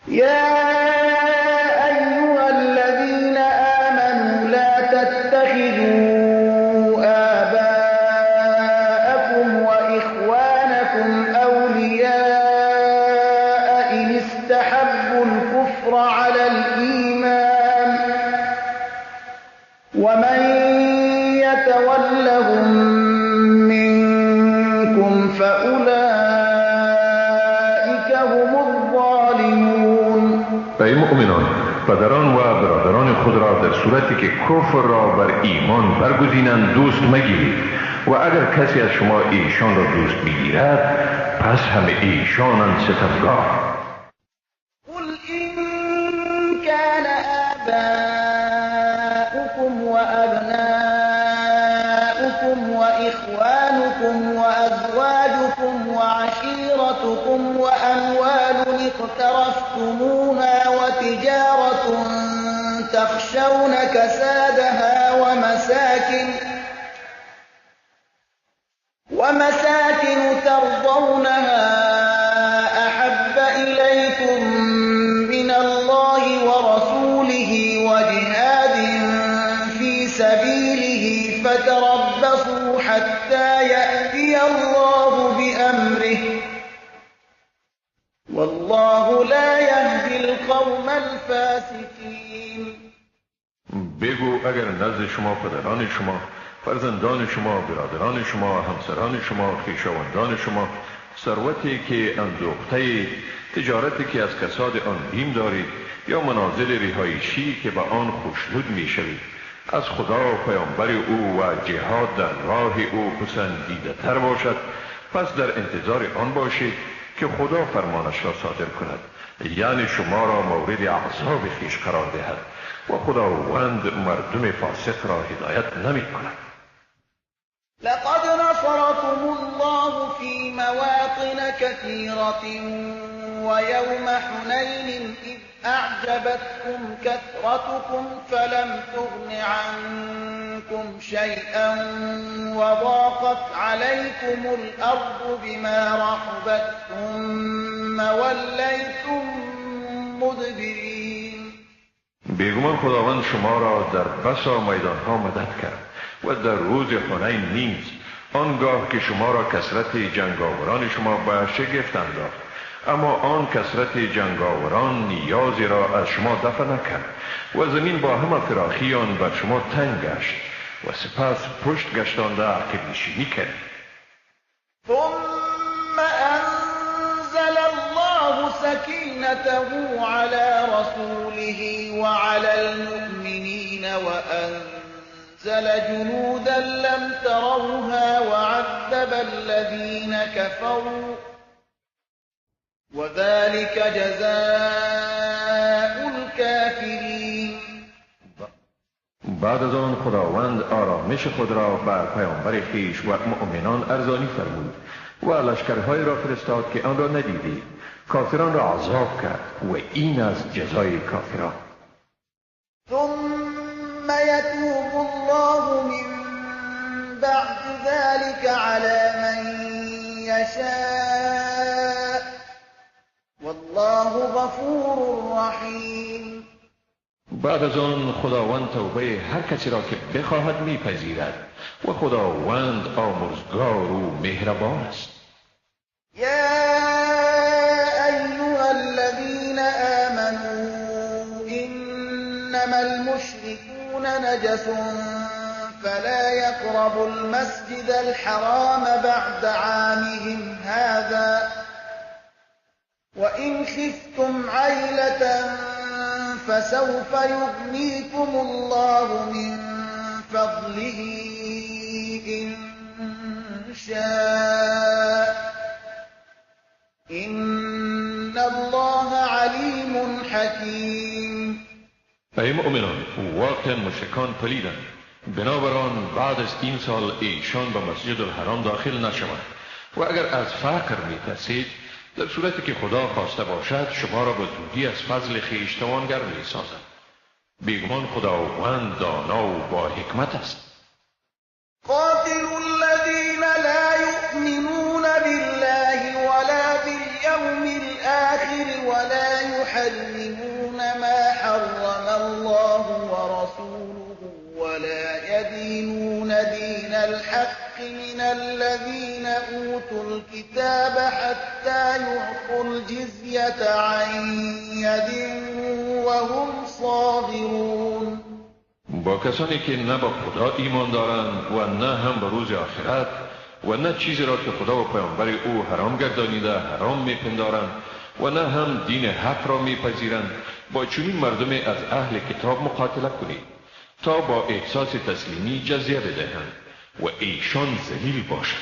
یا ایها الذین آمنوا لا تتخذوا آباءکم وإخوانکم اولیاء إن استحبوا الكفر على الإيمان ومن يتولهم منكم فأولئك هم الظالمون. ای مؤمنان، پدران و برادران خود را در صورتی که کفر را بر ایمان برگزینند دوست مگیرید و اگر کسی از شما ایشان را دوست بگیرد پس هم ایشانند ستمگار. قل إن كان آباؤكم وأبناؤكم وإخوانكم وأزواجكم وعشيرتكم وأموال اقترفتموها وتجارة تخشون كسادها ومساكن ترضونها أحب إليكم من الله ورسوله وجهاد في سبيله فتربصوا حتى يأتي الله بأمره والله لا يهدي القوم الفاسقين. بگو اگر نزد شما پدران شما، فرزندان شما، برادران شما، همسران شما، خویشاوندان شما، ثروتی که اندوخته، تجارتی که از کساد آن بیم دارید یا منازل رهایشی که به آن خوشنود میشوید، از خدا و پیامبر او و جهاد در راه او پسندیده تر باشد، پس در انتظار آن باشید که خدا فرمانش را صادر کند، یعنی شما را مورد عذاب خویش قرار دهد و خداوند مردم فاسق را هدایت نمی کند. لقد نصركم الله في مواطن كثيرة ويوم حنين إذ أعجبتكم كثرتكم فلم تغن عنكم عنكم شيئا وضاقت عليكم الأرض بما رحبت ثم وليتم مدبرين. بیگمان خداوند شما را در بسا میدانها مدد کرد و در روز حنین نیز، آنگاه که شما را کثرت جنگاوران شما به شگفت انداخت، اما آن کثرت جنگاوران نیازی را از شما دفع نکرد و زمین با همه فراخی آن بر شما تنگ گشت و سپس پشت گشتانده عقب نشینی کرد. ثم انزل الله سكينته على رسوله وعلى المؤمنين وأنزل جنودا لم تروها وعذب الذين كفروا وذلك جزاء الكافرين. بعد از آن خداوند آرامش خود را بر پیامبر خویش و مؤمنان ارزانی فرمود و لشکرهای را فرستاد که آن را ندیدید. کافران را عذاب کرد و این از جزای کافران. ثم يتوب الله من بعد ذلك على من يشاء والله غفور رحیم. بعد از آن خداوند توبه هر کسی را که بخواهد میپذیرد و خداوند آمرزگار و مهربان است. یا ایها الذین آمنوا انما المشركون نجس فلا يقربوا المسجد الحرام بعد عامهم هذا وإن خفتم عيلة فسوف يغنيكم الله من فضله إن شاء إن الله عليم حكيم. ای مؤمنان، واقعا مشرکان پلیدند، بنابراین بعد از این سال ایشان به مسجد الحرام داخل نشوند و اگر از فقر میترسید، در صورتی که خدا خواسته باشد شما را به زودی از فضل خویش توانگر می‌سازد. بیگمان خداوند دانا و با حکمت است. قاتلوا الذین لا یؤمنون بالله ولا باليوم الآخر ولا يحرمون ما حرم الله ورسوله ولا يدينون دين الحق من الذين أوتوا الكتاب حتى يعطوا الجزية عن يد وهم صاغرون. با کسانی که نه با خدا ایمان دارند و نه هم به روز آخرت و نه چیزی را که خدا و پیامبر او حرام گردانیده حرام میپندارند و نه هم دین حق را میپذیرند، با چنین مردم از اهل کتاب مقاتله کنید تا با احساس تسلیمی جزیه بدهند و ایشان ذلیل باشند.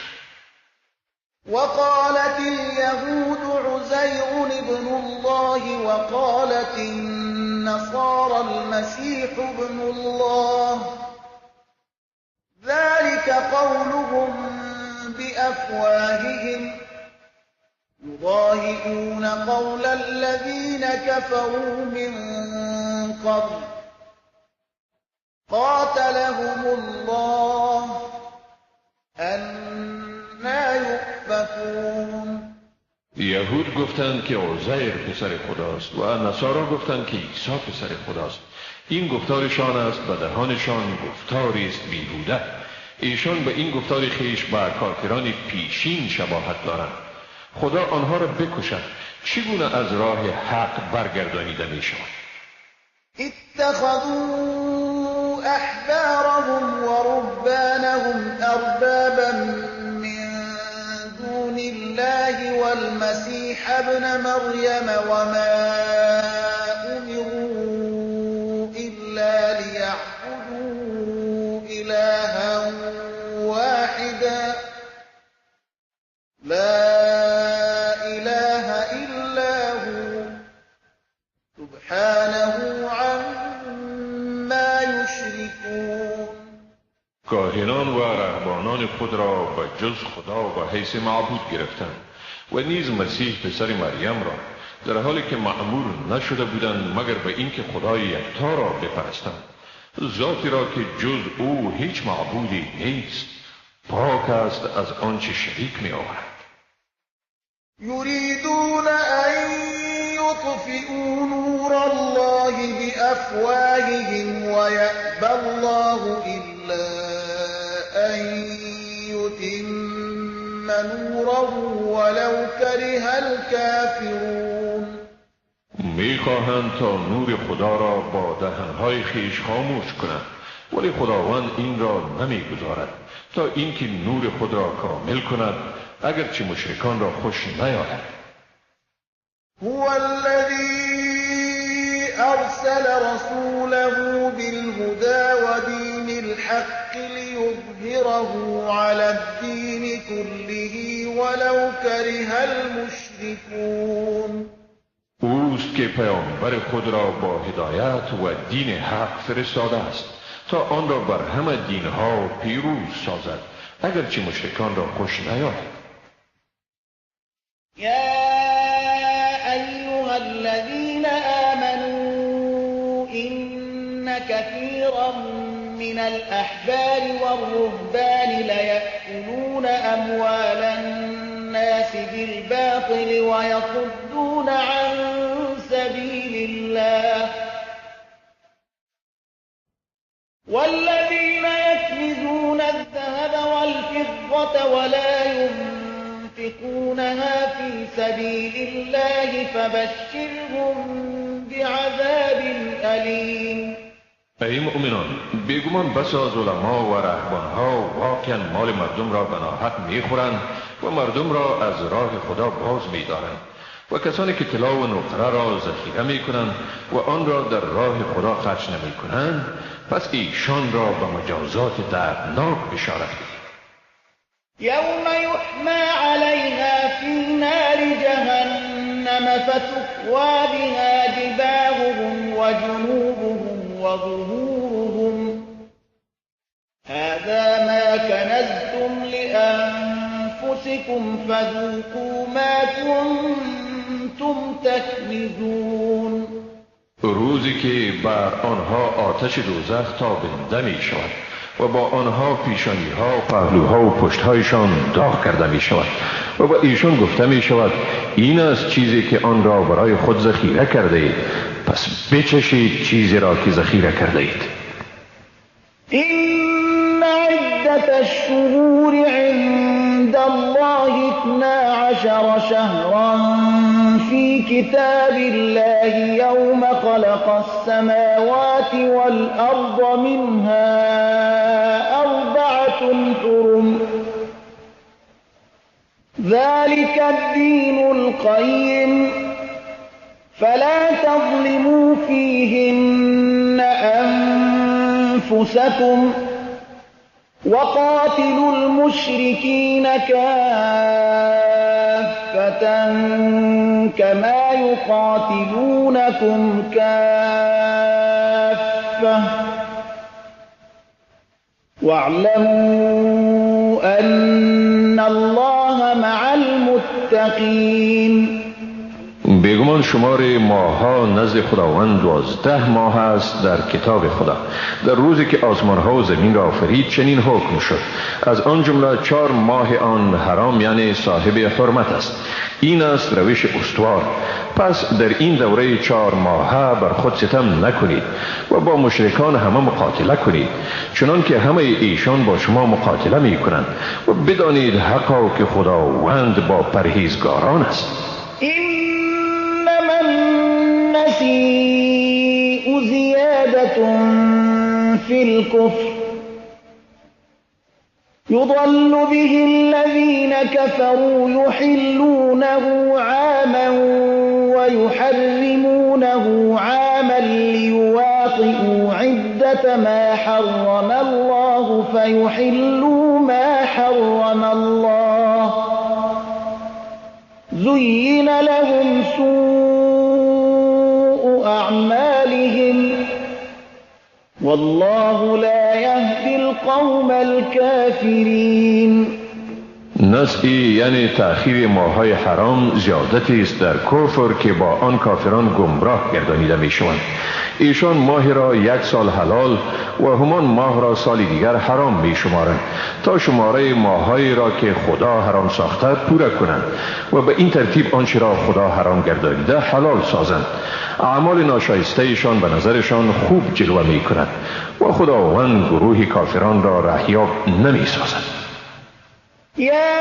وقالت اليهود عزير ابن الله وقالت النصارى المسيح ابن الله ذلك قولهم بأفواههم يضاهئون قول الذين كفروا من قبل قاتلهم الله أنا يؤفكون. یهود گفتند که عزیر پسر خداست و نصارا گفتند که عیسی پسر خداست. این گفتارشان است و دهانشان گفتاری است بیهوده. ایشان به این گفتار خویش با کافران پیشین شباهت دارند. خدا آنها را بکشد، چگونه از راه حق برگردانیده می شوند؟ اتخذوا احبارهم ورهبانهم اربابا من دون الله والمسيح ابن مريم وما امروا الا ليعبدوا الها واحدا لا اله الا هو سبحانه عما یشركون. کاهنان و رهبانان خود را به جز خدا به حیث معبود گرفتند و نیز مسیح پسر مریم را، در حالی که مأمور نشده بودند مگر به اینکه خدای یکتا را بپرستند. ذاتی را که جز او هیچ معبودی نیست، پاک است از آنچه شریک می آورد. یریدون ان یطفئوا نور الله بأفواههم ویأبی الله الا ان یتم نوره ولو کره الکافرون. میخواهند تا نور خدا را با دهنهای خویش خاموش کنند، ولی خداوند این را نمیگذارد تا اینکه نور خود را کامل کند، اگرچه مشرکان را خوش نیاید. هو الذی ارسل رسوله بالهدى ودین الحق لیظهره علی الدین كله ولو کره المشرکون. اوست که پیامبر خود را با هدایت و دین حق فرستاده است تا آن را بر همه دینها پیروز سازد، اگرچه مشرکان را خوش نیاید. یا ایها الذین آمنوا ان کثیرا من الاحبار والرهبان لیأکلون اموال الناس بالباطل ويصدون عن سبيل الله والذين يكنزون الذهب والفضة ولا ينفقونها في سبيل الله فبشرهم بعذاب أليم. ای مؤمنان، بیگمان بس از علما و رهبانها واقعا مال مردم را به ناحق میخورند و مردم را از راه خدا باز میدارند و کسانی که طلا و نقره را ذخیره میکنند و آن را در راه خدا خرج نمیکنند، پس ایشان را به مجازات دردناک بشارت دهید. یوم یحمی علیها فی نار جهنم فتکوی بها جباههم وجنوبهم وظهورهم هذا ما كنزتم لأنفسكم فذوقوا ما كنتم تكنزون. روزی که بر آنها آتش دوزخ تابنده می شود و با آنها پیشانی ها، پهلوها و پشتهایشان داغ کرده می شود و با ایشان گفته می شود این است چیزی که آن را برای خود ذخیره کرده اید، پس بچشید چیزی را که ذخیره کرده اید. این عدة الشهور عند الله 12 شهرا في كتاب الله يوم خلق السماوات والأرض منها 4 حرم ذلك الدين القيم فلا تظلموا فيهن أنفسكم وقاتلوا المشركين كافة كما يقاتلونكم كافة واعلموا أن الله مع المتقين. بیگمان شمار ماه‌ها نزد خداوند 12 ماه است در کتاب خدا. در روزی که آسمان‌ها و زمین را آفرید چنین حکم شد، از آن جمله 4 ماه آن حرام، یعنی صاحب حرمت است. این است روش استوار. پس در این دوره 4 ماهه بر خود ستم نکنید و با مشرکان همه مقاتله کنید، چنان که همه ایشان با شما مقاتله می کنند، و بدانید حقا که خداوند با پرهیزگاران است. إنما النسيء زيادة في الكفر يضل به الذين كفروا يحلونه عاما ويحرمونه عاما ليواطئوا عدة ما حرم الله فيحلوا ما حرم الله زين لهم سوء أعمالهم والله لا يهدي القوم الكافرين. نسئی یعنی تأخیر ماه‌های حرام زیادتی است در کفر که با آن کافران گمراه گردانیده میشوند. ایشان ماه را یک سال حلال و همان ماه را سال دیگر حرام می شمارند تا شماره ماه‌هایی را که خدا حرام ساخته پوره کنند و به این ترتیب آنچه را خدا حرام گردانیده حلال سازند. اعمال ناشایسته ایشان به نظرشان خوب جلوه می کند و خداوند گروه کافران را رهیاب نمی سازد. يا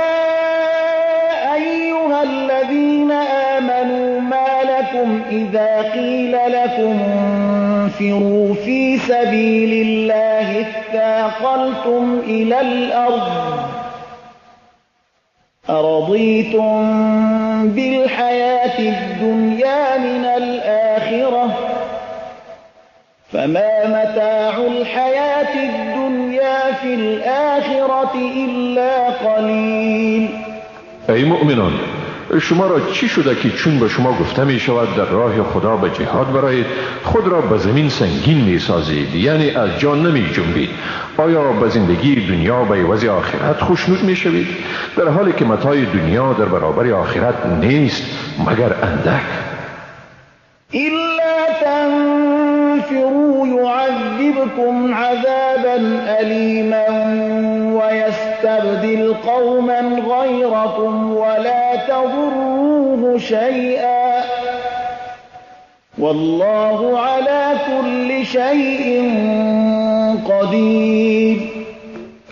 أيها الذين آمنوا ما لكم إذا قيل لكم انفروا في سبيل الله اثاقلتم إلى الأرض أرضيتم بالحياة الدنيا من الآخرة فما متاع الحياة الدنيا في الآخرة إلا قليل. ای مؤمنان، شما را چی شده که چون به شما گفته می شود در راه خدا به جهاد برایید خود را به زمین سنگین می سازید، یعنی از جا نمی جنبید؟ آیا به زندگی دنیا به عوض آخرت خوشنود می شوید، در حالی که متاع دنیا در برابر آخرت نیست مگر اندک؟ إلا تنفروا يعذبكم عذابا أليما ويستبدل قوما غيركم ولا تضروه شيئا والله على كل شيء قدير.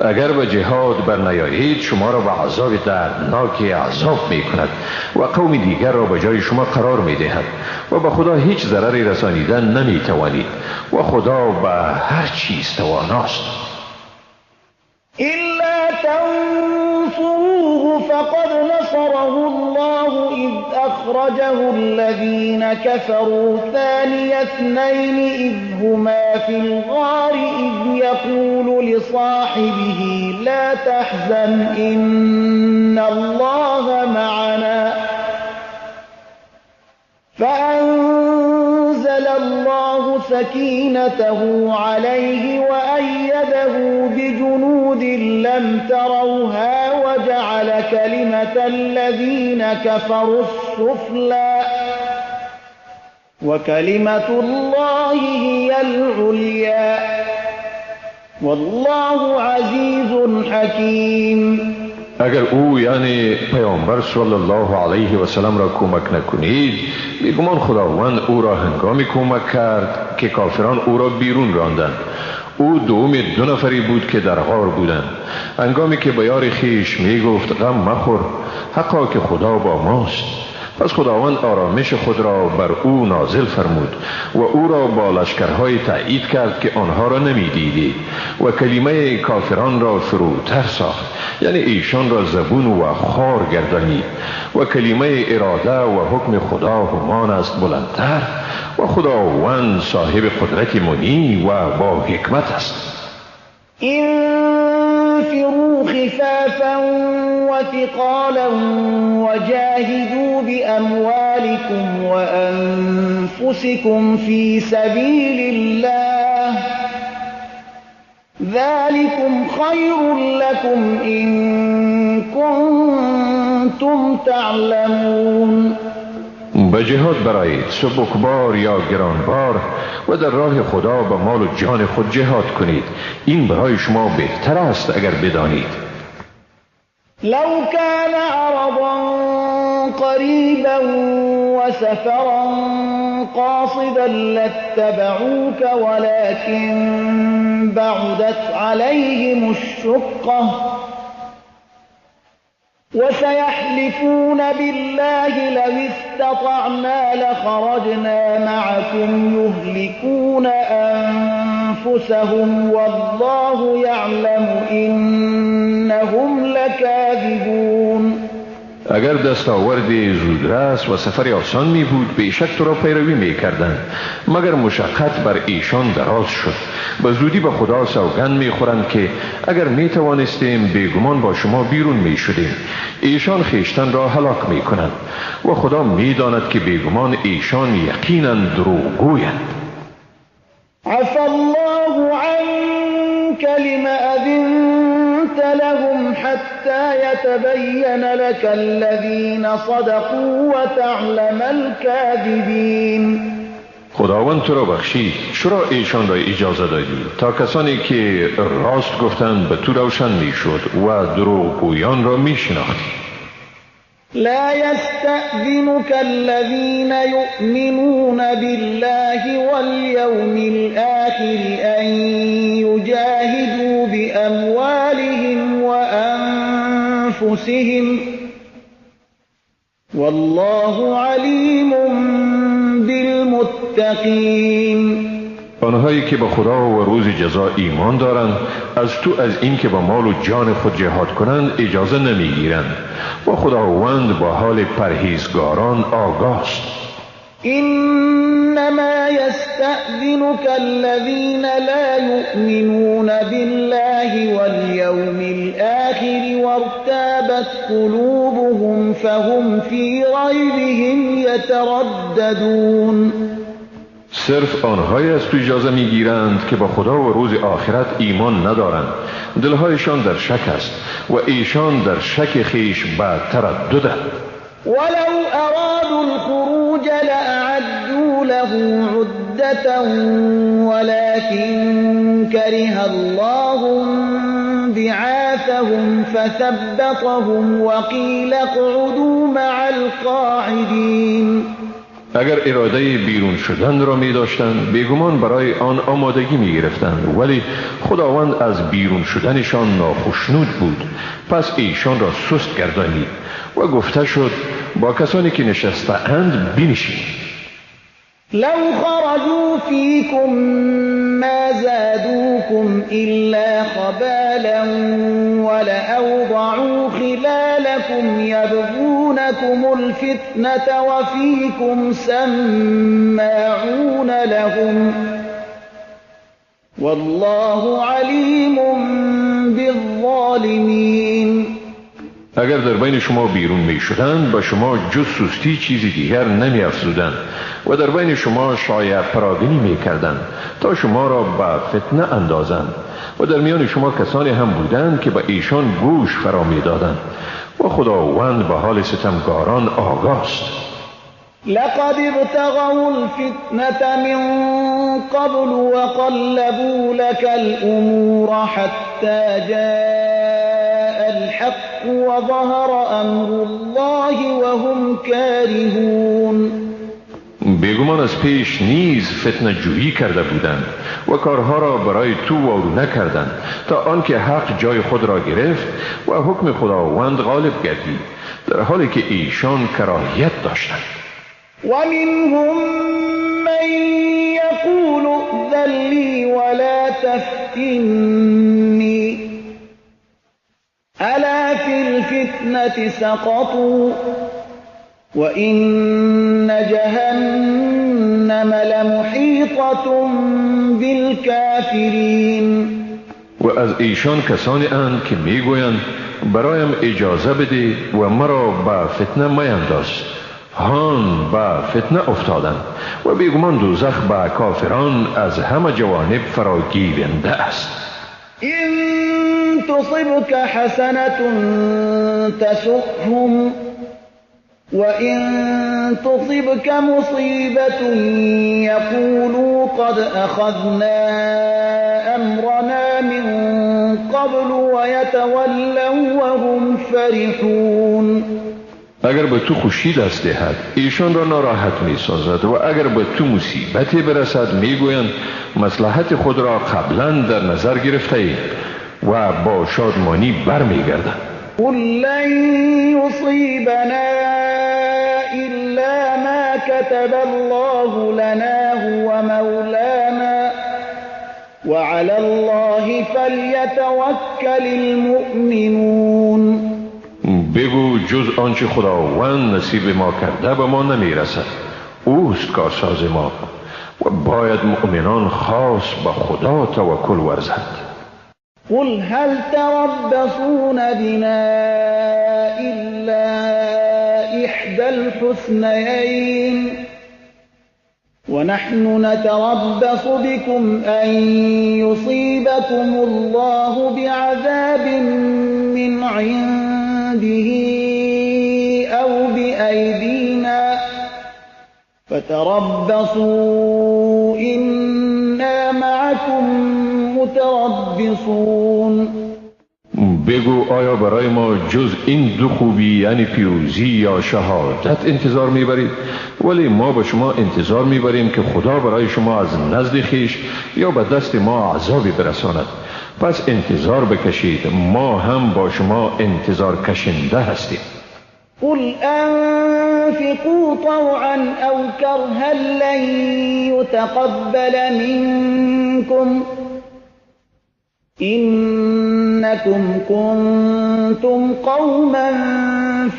اگر به جهاد برنیایید شما را به عذاب دردناک عذاب می کند و قوم دیگر را به جای شما قرار می دهد و به خدا هیچ ضرری رسانیدن نمی توانید و خدا به هر چیز تواناست. إلا تنصروه فقد نصره الله إذ أخرجه الذين كفروا ثاني اثنين إذ هما في الغار إذ يقول لصاحبه لا تحزن إن الله معنا فأنزل الله سكينته عليه وأيده بجنود لم تروها وجعل كلمة الذين كفروا السفلى وكلمة الله هي العليا والله عزيز حكيم. اگر او یعنی پیامبر صلی الله علیه و سلم را کمک نکنید، بیگمان خداوند او را هنگامی کمک کرد که کافران او را بیرون راندند. او دوم دو نفری بود که در غار بودند. هنگامی که به یار خویش می گفت غم مخور، حقا که خدا با ماست. پس خداوند آرامش خود را بر او نازل فرمود و او را با لشکرهای تایید کرد که آنها را نمی دیدید و کلمه کافران را فروتر ساخت، یعنی ایشان را زبون و خار گردانید و کلمه اراده و حکم خدا همان است بلندتر و خداوند صاحب قدرت منی و با حکمت است. انفروا خفافا وثقالا وجاهدوا بأموالكم وأنفسكم في سبيل الله ذلكم خير لكم إن كنتم تعلمون. به جهاد برایید، سبکبار یا گرانبار، و در راه خدا به مال و جان خود جهاد کنید. این برای شما بهتر است اگر بدانید. لو كان عرضا قريبا وسفرا قاصدا لاتبعوك ولكن بعدت عليهم الشقة وسيحلفون بالله لو استطعنا لخرجنا معكم يهلكون أنفسهم والله يعلم إنهم لكاذبون. اگر دستاورد زودرس و سفر آسان می بود بیشک تو را پیروی می کردند، مگر مشقت بر ایشان دراز شد. به زودی به خدا سوگند می خورند که اگر می توانستیم بیگمان با شما بیرون می شدیم. ایشان خویشتن را هلاک می کنند و خدا می داند که بیگمان ایشان یقینا دروغگویند. عفا الله عنك لم أذنت لهم حتى حتى يتبين لك الذين صدقوا وتعلم الكاذبين. خداوند تو را بخشید، چرا ایشان را اجازه دادی تا کسانی که راست گفتند به تو روشن میشد و دروغگویان را میشناختی؟ لا يستأذنك الذين يؤمنون بالله واليوم الآخر أن يجاهدوا بأموالهم وأنفسهم والله عليم بالمتقين. آنهایی که به خدا و روز جزا ایمان دارند از تو از اینکه با مال و جان خود جهاد کنند اجازه نمیگیرند و خداوند با حال پرهیزگاران آگاست. انما يستأذنك الذين لا يؤمنون بالله واليوم الآخر وارتابت قلوبهم فهم في ريبهم يترددون. صرف آنهایی از تو اجازه میگیرند که با خدا و روز آخرت ایمان ندارند، دلهایشان در شک است و ایشان در شک خیش به ترددند. ولو ارادوا الخروج لأعدوا له عدة ولكن كره الله بعاثهم فثبطهم وقيل اقعدوا مع القاعدين. اگر اراده بیرون شدن را می داشتند بیگمان برای آن آمادگی می گرفتند، ولی خداوند از بیرون شدنشان ناخشنود بود، پس ایشان را سست گردانید و گفته شد با کسانی که نشسته اند بنشینید. لو خرجوا فیکم ما زادوکم الا خبالا ولأوضعوا خلالکم یبغونکم الفتنة وفیکم سماعون لهم والله علیم بالظالمین. اگر در بین شما بیرون می شدند با شما جز سستی چیزی دیگر نمی افزودند و در بین شما شایع پراگنی می کردند تا شما را به فتنه اندازند و در میان شما کسانی هم بودند که به ایشان گوش فرا می دادند و خداوند به حال ستمکاران آگاست. لقد ابتغوا الفتنة من قبل وقلبوا لك الأمور حتى جاء الحق وظهر أمر الله وهم كارهون. بیگمان از پیش نیز فتنه جویی کرده بودند و کارها را برای تو وارونه کردند تا آنکه حق جای خود را گرفت و حکم خداوند غالب گردید، در حالی که ایشان کراهیت داشتند. ومنهم من يقول ائذن لي ولا تفتني ألا في الفتنة سقطوا وإن جهنم لمحيطة بالكافرين. و از ایشان کسانی اند که میگویند برایم اجازه بده و مرا به فتنه میانداز. هان به فتنه افتادند و بیگمان دوزخ به کافران از همه جوانب فراگیرنده است. إن تصبك حسنة تسؤهم وإن تصبك مصيبة يقولوا قد أخذنا أمرنا من قبل ويتولوا وهم فرحون. اگر به تو خوشی دست دهد ایشان را ناراحت می سازد و اگر به تو مصیبتی برسد می گویند مصلحت خود را قبلا در نظر گرفته ایم و با شادمانی بر می گردند. قل لن يصيبنا إلا ما كتب الله لنا هو مولانا وعلى الله فليتوكل المؤمنون. بگو جز آنچه خداوند نصیب ما کرده به ما نمیرسد، اوست کارساز ما و باید مؤمنان خاص به خدا توکل ورزند. قل هل تربصون بنا إلا إحدى الحسنيين ونحن نتربص بكم أن يصيبكم الله بعذاب من عنده أو بأيدينا فتربصوا إنا معكم متربصون. بگو آیا برای ما جز این دو خوبی یعنی پیروزی یا شهادت انتظار میبرید؟ ولی ما با شما انتظار میبریم که خدا برای شما از نزد خویش یا به دست ما عذابی برساند. پس انتظار بکشید، ما هم با شما انتظار کشنده هستیم. قل أنفقوا طوعا أو كرها لن يتقبل منكم إنكم كنتم قوما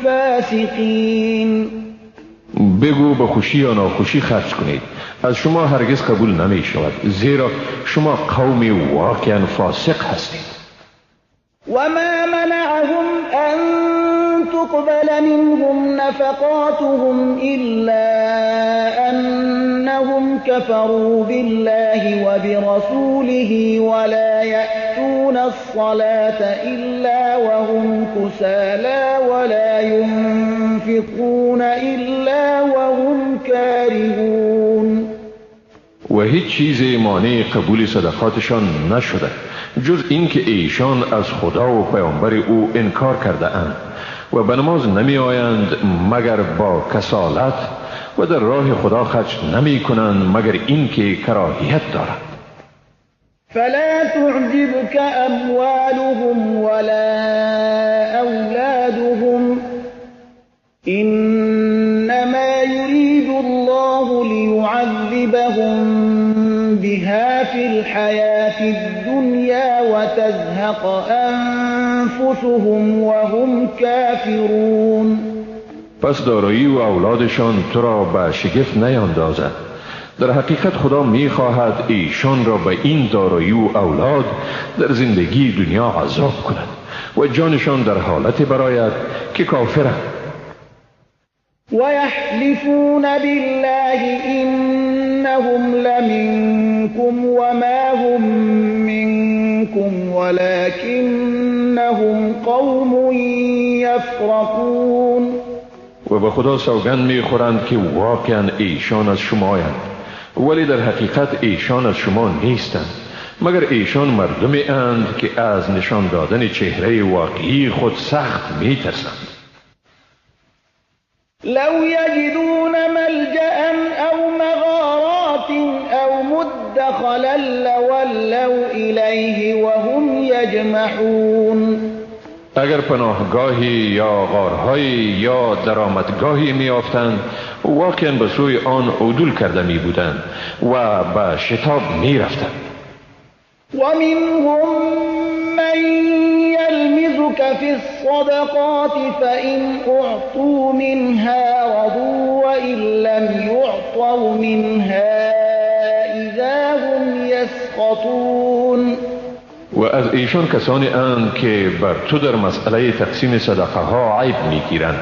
فاسقين. بگو به خوشی یا ناخوشی خرج کنید، از شما هرگز قبول نمی شود، زیرا شما قومی واقعا فاسق هستید. وما منعهم أن تقبل منهم نفقاتهم إلا أنهم كفروا بالله وبرسوله ولا يأتون الصلاة إلا وهم كسالى ولا ينفقون إلا وهم كارهون. و هیچ چیز مانع قبول صدقاتشان نشده جز اینکه ایشان از خدا و پیامبر او انکار کرده اند و به نماز نمی آیند مگر با کسالت و در راه خدا خرج نمی کنند مگر اینکه کراهیت دارند. فلا تعجبك اموالهم ولا اولادهم انما يريد الله ليعذبهم بها في الحياة الدنيا وتزهق أنفسهم وهم كافرون. پس دارایی و اولادشان تو را به شگفت نیاندازد. در حقیقت خدا میخواهد ایشان را به این دارایی و اولاد در زندگی دنیا عذاب کند و جانشان در حالت براید که کافرند. ويحلفون بالله إنهم لمنكم وما هم منكم ولكنهم قوم يفرقون. و به خدا سوگند میخورند که واقعا ایشان از شمایند، ولی در حقیقت ایشان از شما نیستند، مگر ایشان مردمی اند که از نشان دادن چهره واقعی خود سخت میترسند. لو يجدون ملجأ أو مغارات أو مدخلا لولوا إليه وهم يجمحون. اگر پناهگاهی یا غارهایی یا درآمدگاهی میافتند، واقعا به سوی آن عدول کرده می بودند و به شتاب می رفتند. ومنهم من يلمزك في الصدقات فإن أعطوا منها رضوا وإن لم يعطوا منها إذا هم يسخطون. و از ایشان کسانی اند که بر تو در مسئله تقسیم صدقه ها عیب میگیرند.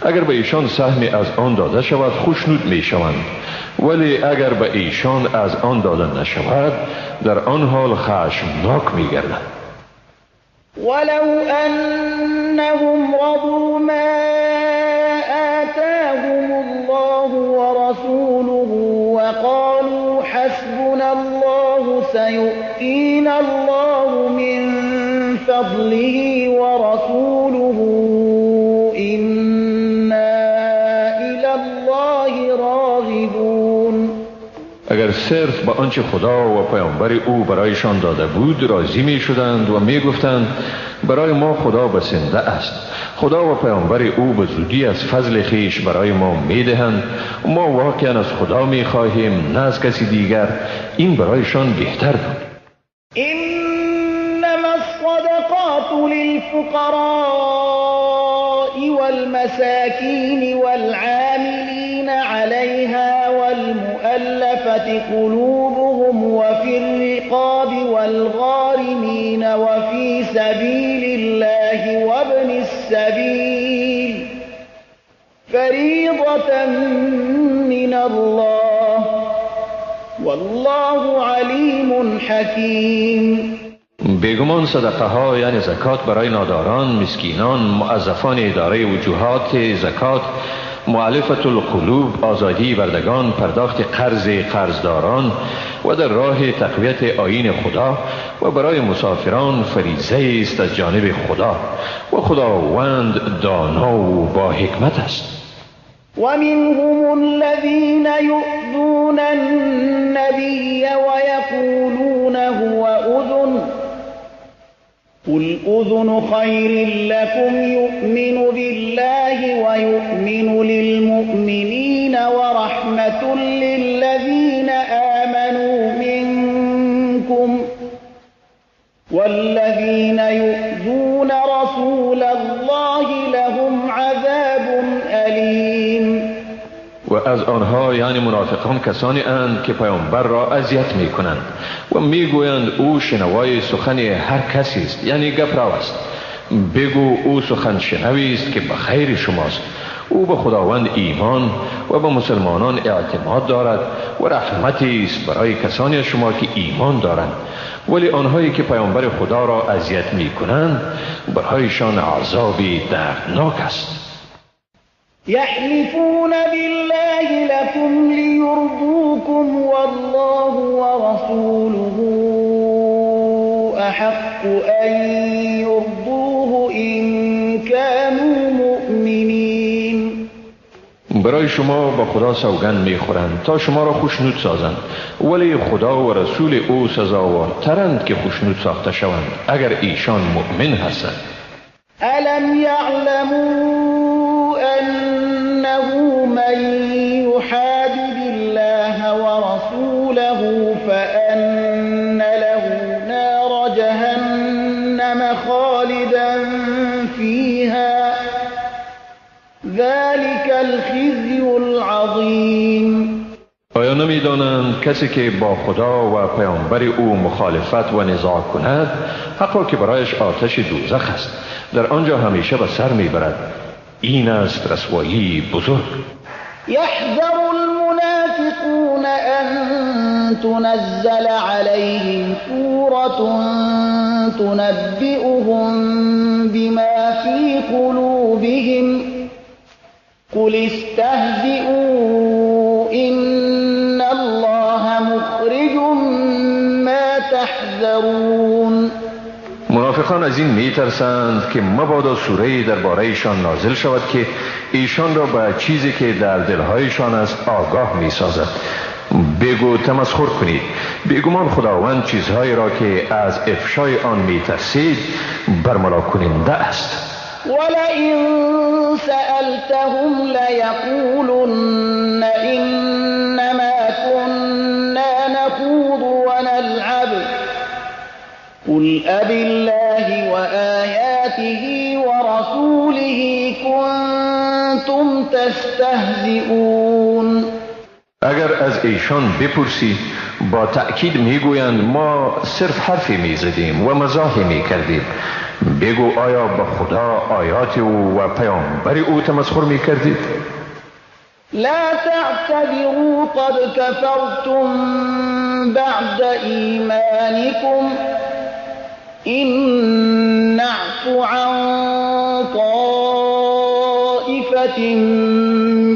اگر به ایشان سهمی از آن داده شود خوشنود میشوند، ولی اگر به ایشان از آن داده نشود در آن حال خشمناک میگردند. ولو أنهم رضوا ما آتاهم الله ورسوله وقالوا حسبنا الله سيؤتينا الله من فضله ورسوله إنا إلى الله راغبون. اگر صرف به آنچه خدا و پیامبر او برایشان داده بود راضی می شدند و می گفتند برای ما خدا بسنده است، خدا و پیامبر او به زودی از فضل خویش برای ما می دهند، ما واقعا از خدا می خواهیم نه از کسی دیگر، این برایشان بهتر بود. انما الصدقات للفقراء والمساكين والعاملين عليها والمؤلفة قلوبهم وفي الرقاب والغارمين وفي سبيل الله وابن السبيل فريضة من الله والله عليم حكيم. بیگمان صدقه ها یعنی زکات برای ناداران، مسکینان، موظفان اداره وجوهات زکات، مؤلفة القلوب، آزادی بردگان، پرداخت قرض قرضداران و در راه تقویت آیین خدا و برای مسافران فریضه است از جانب خدا و خداوند دانا و با حکمت است. ومنهم الذين يؤذون النبي ويقولون هو أذن قل أذن خير لكم يؤمن بالله ويؤمن للمؤمنين ورحمة للذين آمنوا منكم والذين يؤذون رسول الله لهم عذاب أليم. و از آنها یعنی منافقان کسانی اند که پیامبر را اذیت می کنند و می گویند او شنوای سخن هر کسی است، یعنی گپرو است. بگو او سخن شنوی است که به خیر شماست. او به خداوند ایمان و به مسلمانان اعتماد دارد و رحمتی است برای کسانی شما که ایمان دارند. ولی آنهایی که پیامبر خدا را اذیت می کنند برایشان عذابی دردناک است. يحلفون بالله لكم ليرضوكم والله ورسوله أحق أن يرضوه إن كانوا مؤمنين. برای شما با خدا سوگند میخورند تا شما را خوشنود سازند، ولی خدا و رسول او سزاوارترند که خوشنود ساخته شوند اگر ایشان مؤمن هستند. ألم يعلموا أنه من يحادد الله ورسوله فأن له نار جهنم خالدا فيها ذلك الخزي العظيم. آیا نمی‌دانند کسی که با خدا و پیامبر او مخالفت و نزاع کند حقا که برایش آتش دوزخ است، در آنجا همیشه به سر میبرد. این است رسوایی بزرگ. يحذر المنافقون أن تنزل عليهم سورة تنبئهم بما في قلوبهم قل استهزئوا إن الله مخرج ما تحذرون. منافقان از این میترسند که مبادا سوره‌ای درباره‌شان نازل شود که ایشان را به چیزی که در دلهایشان است آگاه میسازد. بگو تمسخر کنید، بیگمان خداوند چیزهایی را که از افشای آن میترسید برملا کننده است. ولئن سألتهم ليقولن إنما كنا نخوض ونلعب قل أبالله وآياته ورسوله كنتم تستهزئون. اگر از ایشان بپرسی با تأکید میگویند ما صرف حرفی میزدیم و مزاحی میکردیم. بگو آیا با خدا، آیات او و پیامبر او تمسخر میکردید؟ لا تعتذروا قد كفرتم بعد ایمانكم إن نعف عن طائفة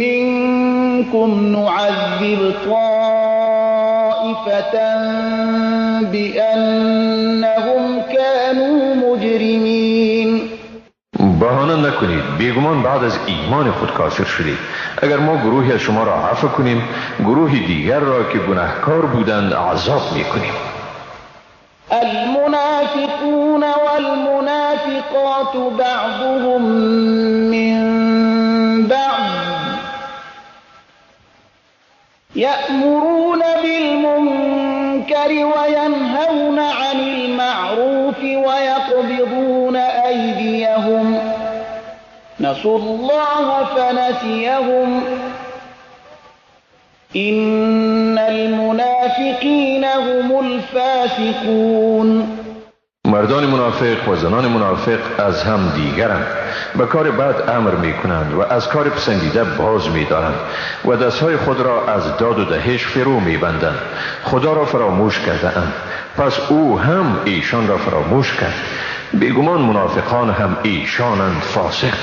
منكم نعذب طائفة بأنهم كانوا مجرمين. بهانه نکنید، بیگمان بعد از ایمان خود کافر شدید. اگر ما گروهی از شما را عفو کنیم، گروه دیگر را که گناهکار بودند عذاب میکنیم. المنافقون والمنافقات بعضهم من بعض يأمرون بالمنكر وينهون عن المعروف ويقبضون أيديهم نسوا الله فنسيهم إن المنافقين هم الفاسقون. مردان منافق و زنان منافق از هم دیگرند، به کار بد امر می کنند و از کار پسندیده باز می دارند و دستهای خود را از داد و دهش فرو می بندند. خدا را فراموش کرده اند، پس او هم ایشان را فراموش کرد. بیگمان منافقان هم ایشانند فاسق.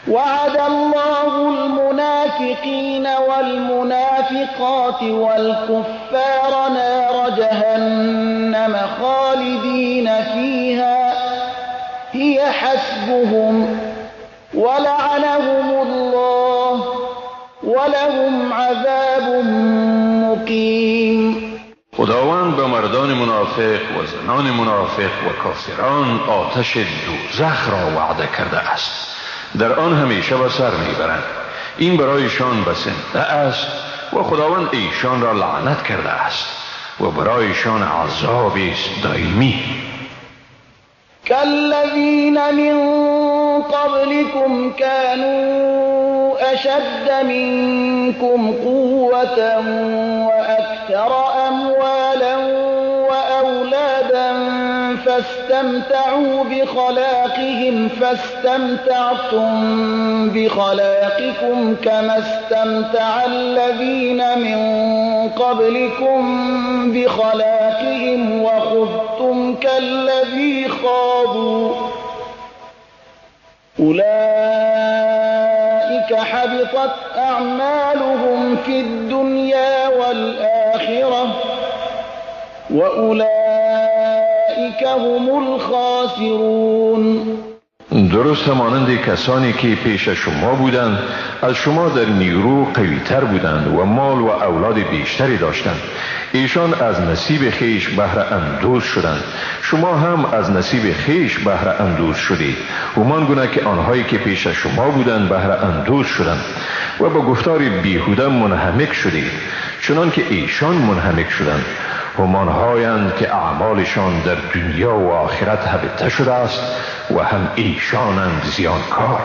وعد الله المنافقين والمنافقات والكفار نار جهنم خالدين فيها هي حسبهم ولعنهم الله ولهم عذاب مقيم. خداوند به مردان منافق و زنان منافق و کافران آتش دوزخ را وعده کرده است، در آن همیشه به سر میبرند. این برایشان بسنده است و خداوند ایشان را لعنت کرده است و برایشان عذاب است دائمی. كالذين من قبلكم كانوا أشد منكم قوة وأكثر أموالا وأولادا فاستمتعوا بخلاقهم فاستمتعتم بخلاقكم كما استمتع الذين من قبلكم بخلاقهم وخذتم كالذي خاضوا أولئك حبطت أعمالهم في الدنيا والآخرة وأولئك هم الخاسرون. درست مانند کسانی که پیش شما بودند، از شما در نیرو قوی‌تر بودند و مال و اولاد بیشتری داشتند. ایشان از نصیب خیش بهره اندوز شدند، شما هم از نصیب خیش بهره اندوز شدید، همان گونه که آنهایی که پیش شما بودند بهره اندوز شدند و با گفتار بیهوده منهمک شدید، چنان که ایشان منهمک شدند. همانهایند که اعمالشان در دنیا و آخرت هبطه شده است و هم ایشانند زیانکار.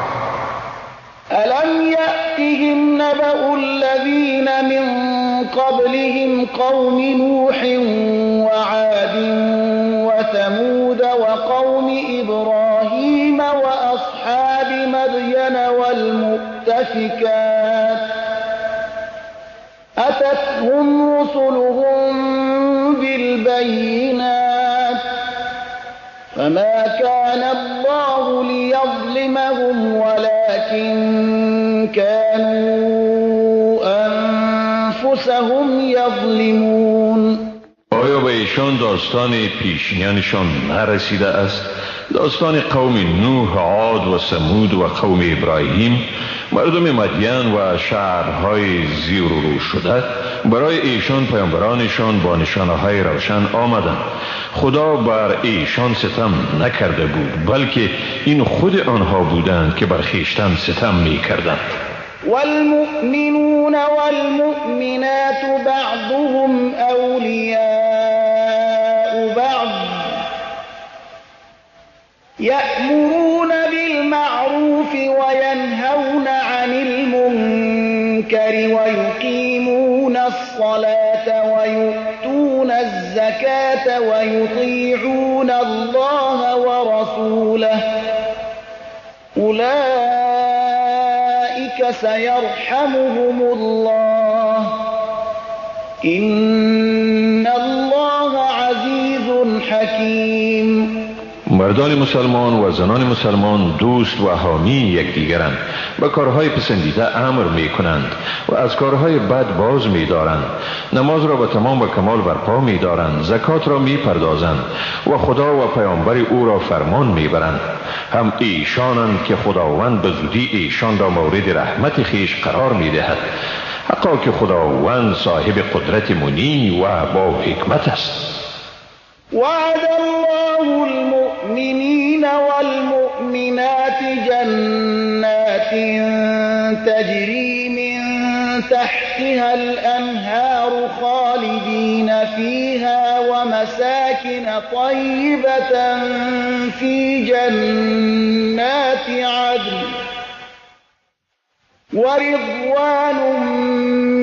ألم يأتهم نبأ الذين من قبلهم قوم نوح وعاد وثمود وقوم إبراهيم وأصحاب مدين والمؤتفكات أتتهم رسلهم بالبينات فما كان الله ليظلمهم ولكن كانوا أنفسهم يظلمون. آیا به ایشان داستان پیشینیانشان نرسیده است؟ داستان قوم نوح، عاد و ثمود و قوم ابراهیم، مردم مدین و شهرهای زیر و رو شده. برای ایشان پیامبرانشان با نشانه‌های روشن آمدند. خدا بر ایشان ستم نکرده بود، بلکه این خود آنها بودند که بر خویشتن ستم می‌کردند. والمؤمنون والمؤمنات بعضهم أولياء بعض يأمرون بالمعروف وينهون عن المنكر ويقيمون الصلاة ويؤتون الزكاة ويطيعون الله ورسوله أولئك سيرحمهم الله إن الله عزيز حكيم. مردان مسلمان و زنان مسلمان دوست و حامی یکدیگرند، به کارهای پسندیده امر می کنند و از کارهای بد باز می دارند، نماز را به تمام و کمال برپا می دارند، زکات را می پردازند و خدا و پیامبر او را فرمان می برند. هم ایشانند که خداوند به زودی ایشان را مورد رحمت خویش قرار می دهد. حقا که خداوند صاحب قدرت منی و با حکمت است. وعد الله المؤمنين والمؤمنات جنات تجري من تحتها الأنهار خالدين فيها ومساكن طيبة في جنات عدن ورضوان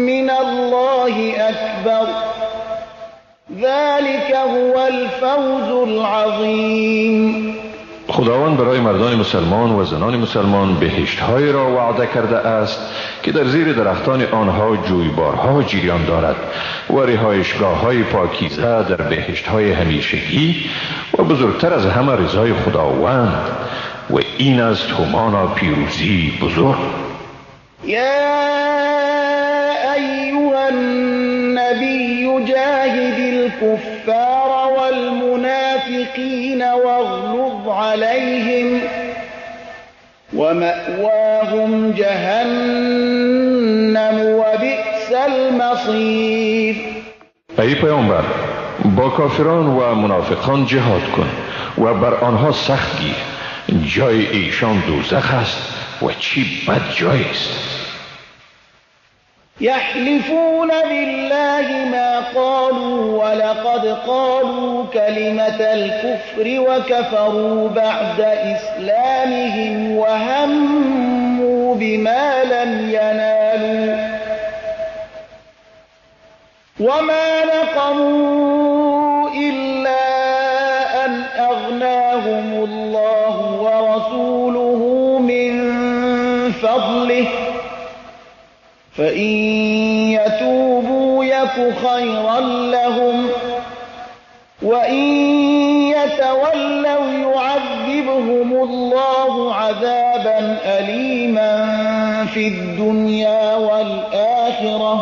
من الله أكبر ذلك هو الفوز العظیم. خداوند برای مردان مسلمان و زنان مسلمان بهشت‌هایی را وعده کرده است که در زیر درختان آنها جویبارها جریان دارد و رهایشگاه‌های پاکیزه در بهشت‌های همیشگی و بزرگتر از همه رضای خداوند، و این است همانا پیروزی بزرگ. یا ایها النبی جاهد الكفار والمنافقین واغلظ عليهم ومأواهم جهنم وبئس المصير. ای پیامبر، با کافران و منافقان جهاد کن و بر آنها سخت گیر، جای ایشان دوزخ است و چی بد جای است. يحلفون بالله ما قالوا ولقد قالوا كلمة الكفر وكفروا بعد إسلامهم وهموا بما لم ينالوا وما نقموا إلا أن أغناهم الله ورسوله من فضله فإن يتوبوا يك خيرا لهم وإن يتولوا يعذبهم الله عذابا أليما في الدنيا والآخرة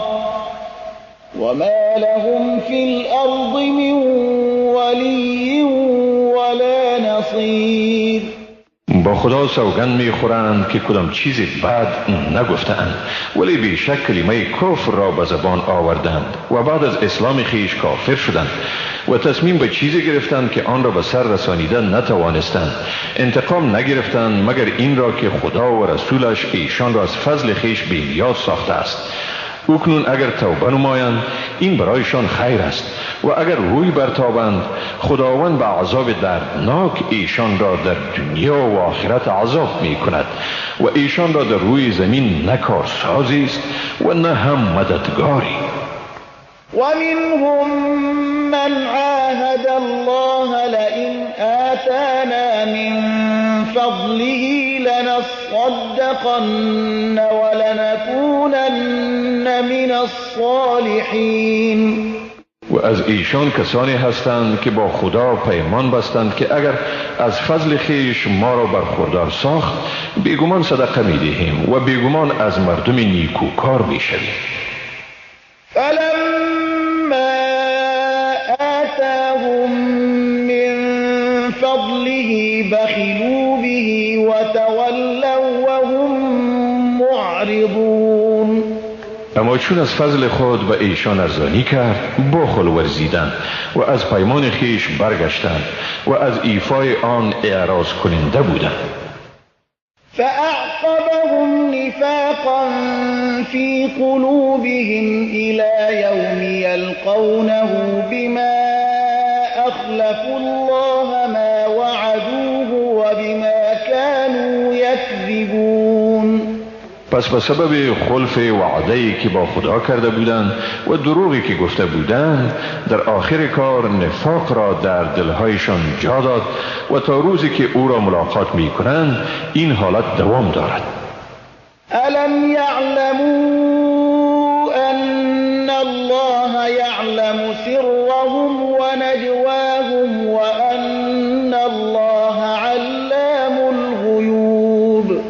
وما لهم في الأرض من ولي ولا نصير. با خدا سوگند میخورند که کدام چیز بد نگفتند، ولی بیشک کلمه کفر را به زبان آوردند و بعد از اسلام خیش کافر شدند و تصمیم به چیزی گرفتند که آن را به سر رسانیدن نتوانستند. انتقام نگرفتند مگر این را که خدا و رسولش ایشان را از فضل خیش بی‌نیاز ساخته است. اکنون اگر توبه نمایند این برایشان خیر است و اگر روی برتابند خداوند به عذاب دردناک ایشان را در دنیا و آخرت عذاب می کند و ایشان را در روی زمین نه کارسازی است و نه هم مددگاری. ومنهم من عاهد الله لئن آتانا من فضله لنصدقن ولنكونن من الصالحین. و از ایشان کسانی هستند که با خدا پیمان بستند که اگر از فضل خویش ما را برخوردار ساخت بیگمان صدقه می‌دهیم و بیگمان از مردم نیکوکار می‌شویم. فلما آتاهم من فضله بخلوا به وتولوا وهم معرضون. اما چون از فضل خود به ایشان ارزانی کرد بخل ورزیدند و از پیمان خویش برگشتند و از ایفای آن اعراض کننده بودند. فأعقبهم نفاقا في قلوبهم إلى يوم يلقونه بما أخلفوا الله ما وعدوه وبما كانوا يكذبون. پس به سبب خلف وعده‌ای که با خدا کرده بودند و دروغی که گفته بودند در آخر کار نفاق را در دلهایشان جا داد و تا روزی که او را ملاقات می‌کنند این حالت دوام دارد. الم یعلموا ان الله یعلم سرهم و نجواهم و ان الله علام الغیوب.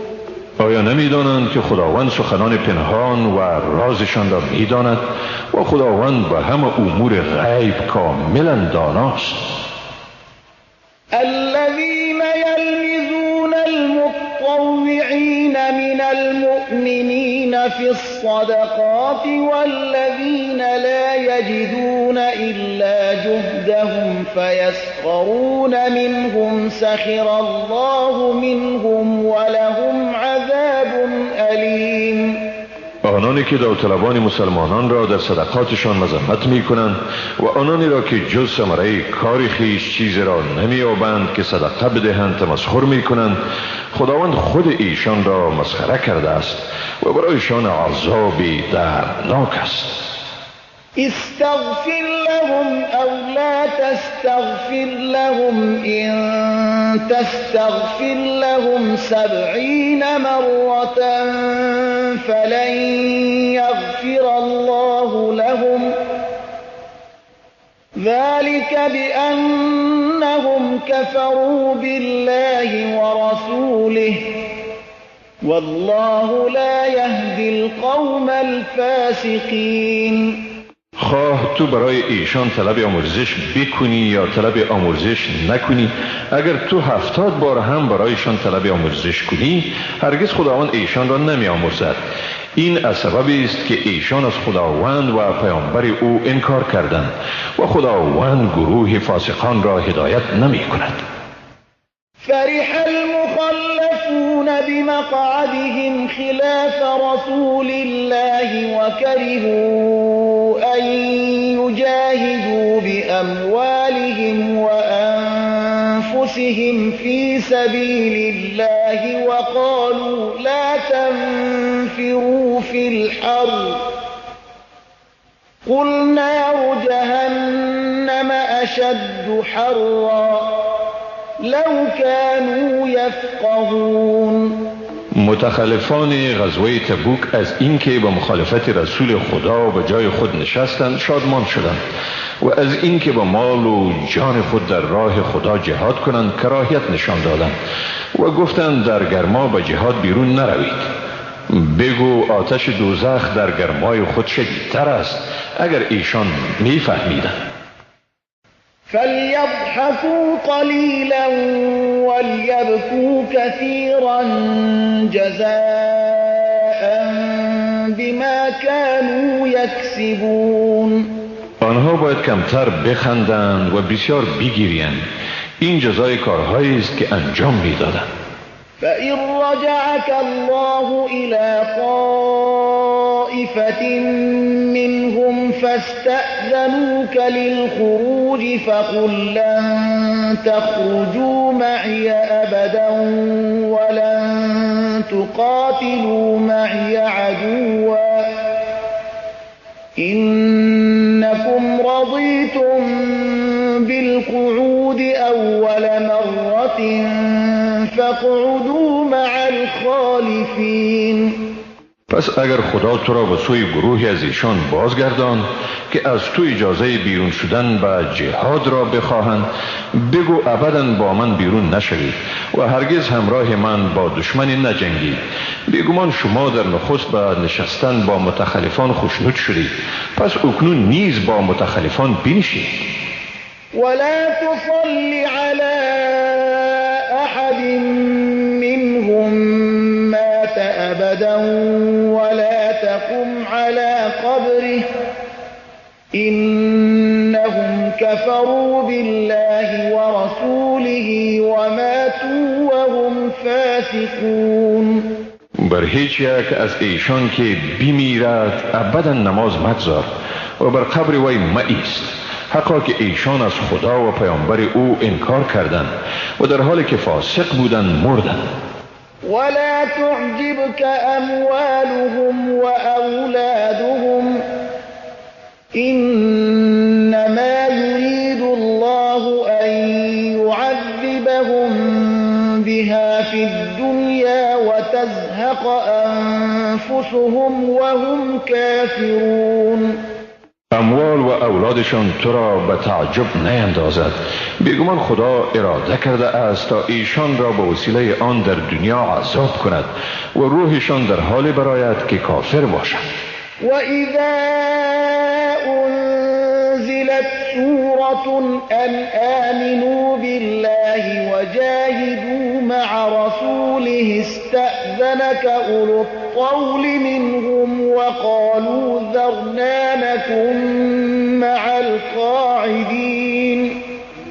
آیا نمی‌دانند که خداوند سخنان پنهان و رازشان را می‌داند و خداوند به همه امور غیب کاملا داناست؟ الذين يلمزون المتطوعين من المؤمنين في الصدقات والذين لا يجدون إلا جهدهم فيسخرون منهم سخر الله منهم ولهم عذاب أليم. آنانی که داوطلبان مسلمانان را در صدقاتشان مذمت می کنند و آنانی را که جز ثمره کار خویش چیزی را نمی‌یابند که صدقه بدهند تمسخر می کنند، خداوند خود ایشان را مسخره کرده است و برایشان عذابی دردناک است. استغفر لهم أو لا تستغفر لهم إن تستغفر لهم 70 مرة فلن يغفر الله لهم ذلك بأنهم كفروا بالله ورسوله والله لا يهدي القوم الفاسقين. خواه تو برای ایشان طلب آمرزش بکنی یا طلب آمرزش نکنی، اگر تو 70 بار هم برایشان طلب آمرزش کنی، هرگز خداوند ایشان را نمی آمرزد. این از سببی است که ایشان از خداوند و پیامبر او انکار کردند و خداوند گروه فاسقان را هدایت نمی کند. فرح المخلفون بمقعدهم خلاف رسول الله وكرهوا أن يجاهدوا بأموالهم وأنفسهم في سبيل الله وقالوا لا تنفروا في الحر قل نار جهنم أشد حرا لو كانوا يفقهون. متخلفان غزوه تبوک از اینکه با مخالفت رسول خدا به جای خود نشستند شادمان شدند و از اینکه با مال و جان خود در راه خدا جهاد کنند کراهیت نشان دادند و گفتند در گرما به جهاد بیرون نروید. بگو آتش دوزخ در گرمای خود شدیدتر است اگر ایشان میفهمیدند. فليضحكوا قليلا وليبكوا كثيرا جزاء بما كانوا يكسبون. آنها باید کمتر بخندند و بسیار بگیریند. این جزای کارهایی است که انجام میدادند. فإن رجعك الله إلى طائفة منهم فاستأذنوك للخروج فقل لن تخرجوا معي أبدا ولن تقاتلوا معي عدوا إنكم رضيتم بالقعود أول مرة فاقعدوا مع الخالفين. پس اگر خدا تو را به سوی گروهی از ایشان بازگردان که از تو اجازه بیرون شدن به جهاد را بخواهند، بگو ابدا با من بیرون نشوید و هرگز همراه من با دشمنی نجنگید. بیگمان شما در نخست به نشستن با متخلفان خوشنود شدید، پس اکنون نیز با متخلفان بنشید. ولا تصل على أحد منهم مات أبدا ولا تقم على قبره إنهم كفروا بالله ورسوله وماتوا وهم فاسقون. بر هیچ یک از ایشان که بمیرد ابدا نماز مگذار و بر قبر وی مایست. حقا که ایشان از خدا و پیامبر او انکار کردند و در حالی که فاسق بودند مردند. ولا تعجبك أموالهم وأولادهم إنما يريد الله أن يعذبهم بها في الدنيا وتزهق أنفسهم وهم كافرون. اموال و اولادشان تو را به تعجب نیندازد. بیگمان خدا اراده کرده است تا ایشان را به وسیله آن در دنیا عذاب کند و روحشان در حال براید که کافر باشند. و اذا انزلت سورة ان آمنوا بالله وجاهدوا مع رسوله استأذنك أولو الطول منهم وقالوا ذرنا نكن مع القاعدين.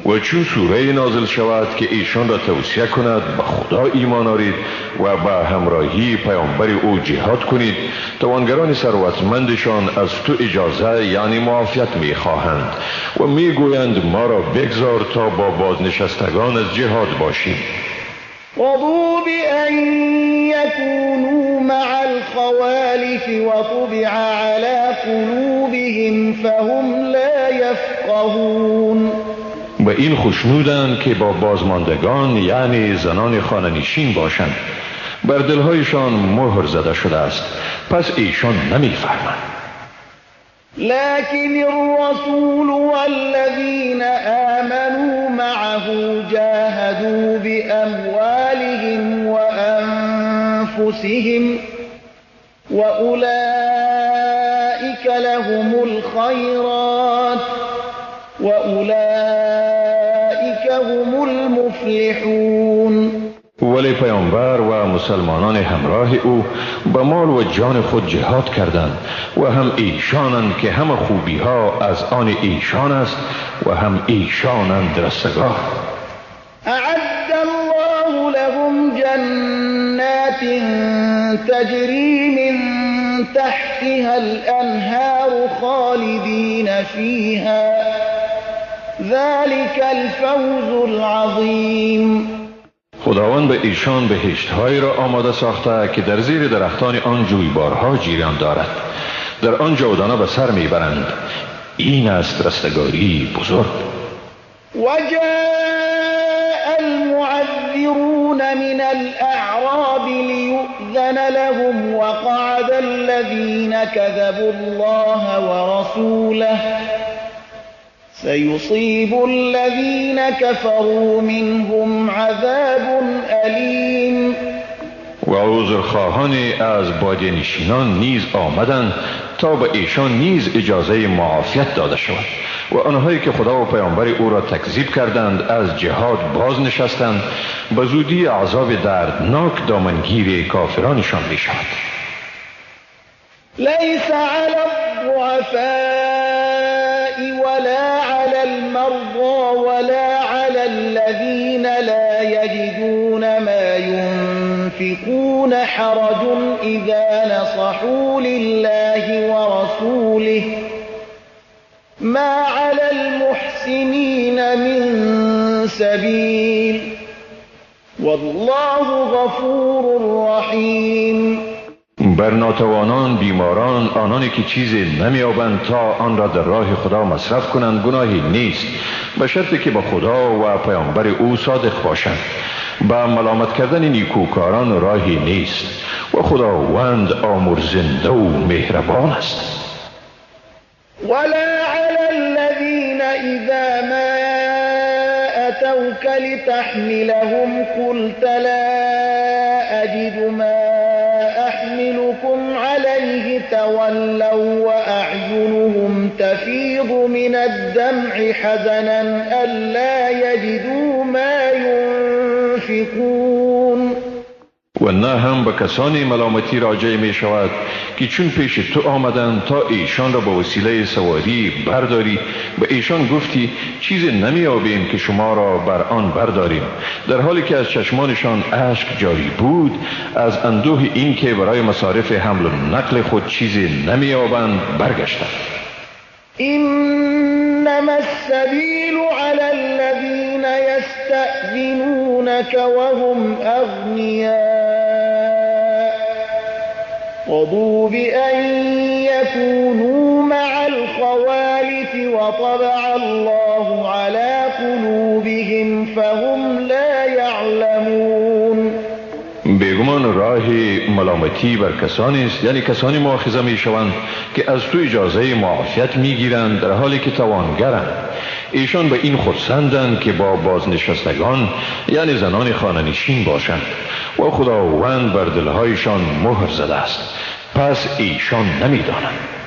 و چون سوره نازل شود که ایشان را توصیه کند به خدا ایمان آرید و به همراهی پیامبر او جهاد کنید، توانگران ثروتمندشان از تو اجازه یعنی معافیت میخواهند و میگویند ما را بگذار تا با بازنشستگان از جهاد باشیم. رضوا بأن يكونوا مع الخوالف وطبع على قلوبهم فهم لا يفقهون. به این خوشنودند که با بازماندگان یعنی زنان خانه‌نشین باشند. بر دلهایشان مهر زده شده است، پس ایشان نمیفهمند. لكن الرسول والذين آمنوا معه جاهدوا بأموالهم وأنفسهم وأولئك لهم الخيرات وأولئك هم المفلحون. ولی پیامبر و مسلمانان همراه او به مال و جان خود جهاد کردند و هم ایشانند که همه خوبی ها از آن ایشان است و هم ایشانند رستگار. اعد الله لهم جنات تجری من تحتها الانهار خالدین فیها ذلك الفوز العظیم. خداوند به ایشان بهشت‌هایی را آماده ساخته که در زیر درختان آن جویبارها جریان دارد، در آن جاودانه به سر میبرند. این است رستگاری بزرگ. وجاء المعذرون من الأعراب ليؤذن لهم وقعد الذين كذبوا الله ورسوله سيصيب الذين كفروا منهم عذاب أليم. و عذرخواهان از بادیه نشینان نیز آمدند تا به ایشان نیز اجازه معافیت داده شود و آنهایی که خدا و پیامبر او را تکذیب کردند از جهاد باز نشستند، به زودی عذاب دردناک دامنگیر کافرانشان می شود. لیس علی الضعفاء ولا على المرضى ولا على الذين لا يجدون ما ينفقون حرج إذا نصحوا لله ورسوله ما على المحسنين من سبيل والله غفور رحيم. بر ناتوانان، بیماران، آنانی که چیزی نمیابند تا آن را در راه خدا مصرف کنند گناهی نیست، به شرطی که با خدا و پیامبر او صادق باشند. با ملامت کردن نیکوکاران راهی نیست و خداوند آمرزنده و مهربان است. ولا علی الذین اذا ما اتوک لتحملهم قلت لا اجد ما أحملكم عليه تولوا وأعينهم تفيض من الدمع حزنا ألا يجدوا ما ينفقون. و نه هم به کسانی ملامتی راجع می شود که چون پیش تو آمدند تا ایشان را به وسیله سواری برداری، به ایشان گفتی چیز نمیابیم که شما را بر آن برداریم، در حالی که از چشمانشان اشک جاری بود از اندوه این که برای مصارف حمل و نقل خود چیزی نمیابند برگشتند. انما السبیل علی الذین یستأذنونک وهم اغنیاء رضوا بأن يكونوا مع الخوالف وطبع الله على قلوبهم فهم لا يعلمون. بیگمان راه ملامتی بر کسانی است، یعنی کسانی مؤاخذه می شوند که از تو اجازه معافیت می گیرند در حالی که توانگرند. ایشان به این خرسندند که با بازنشستگان یعنی زنان خانه‌نشین باشند و خداوند بر دلهایشان مهر زده است، پس ایشان نمیدانند.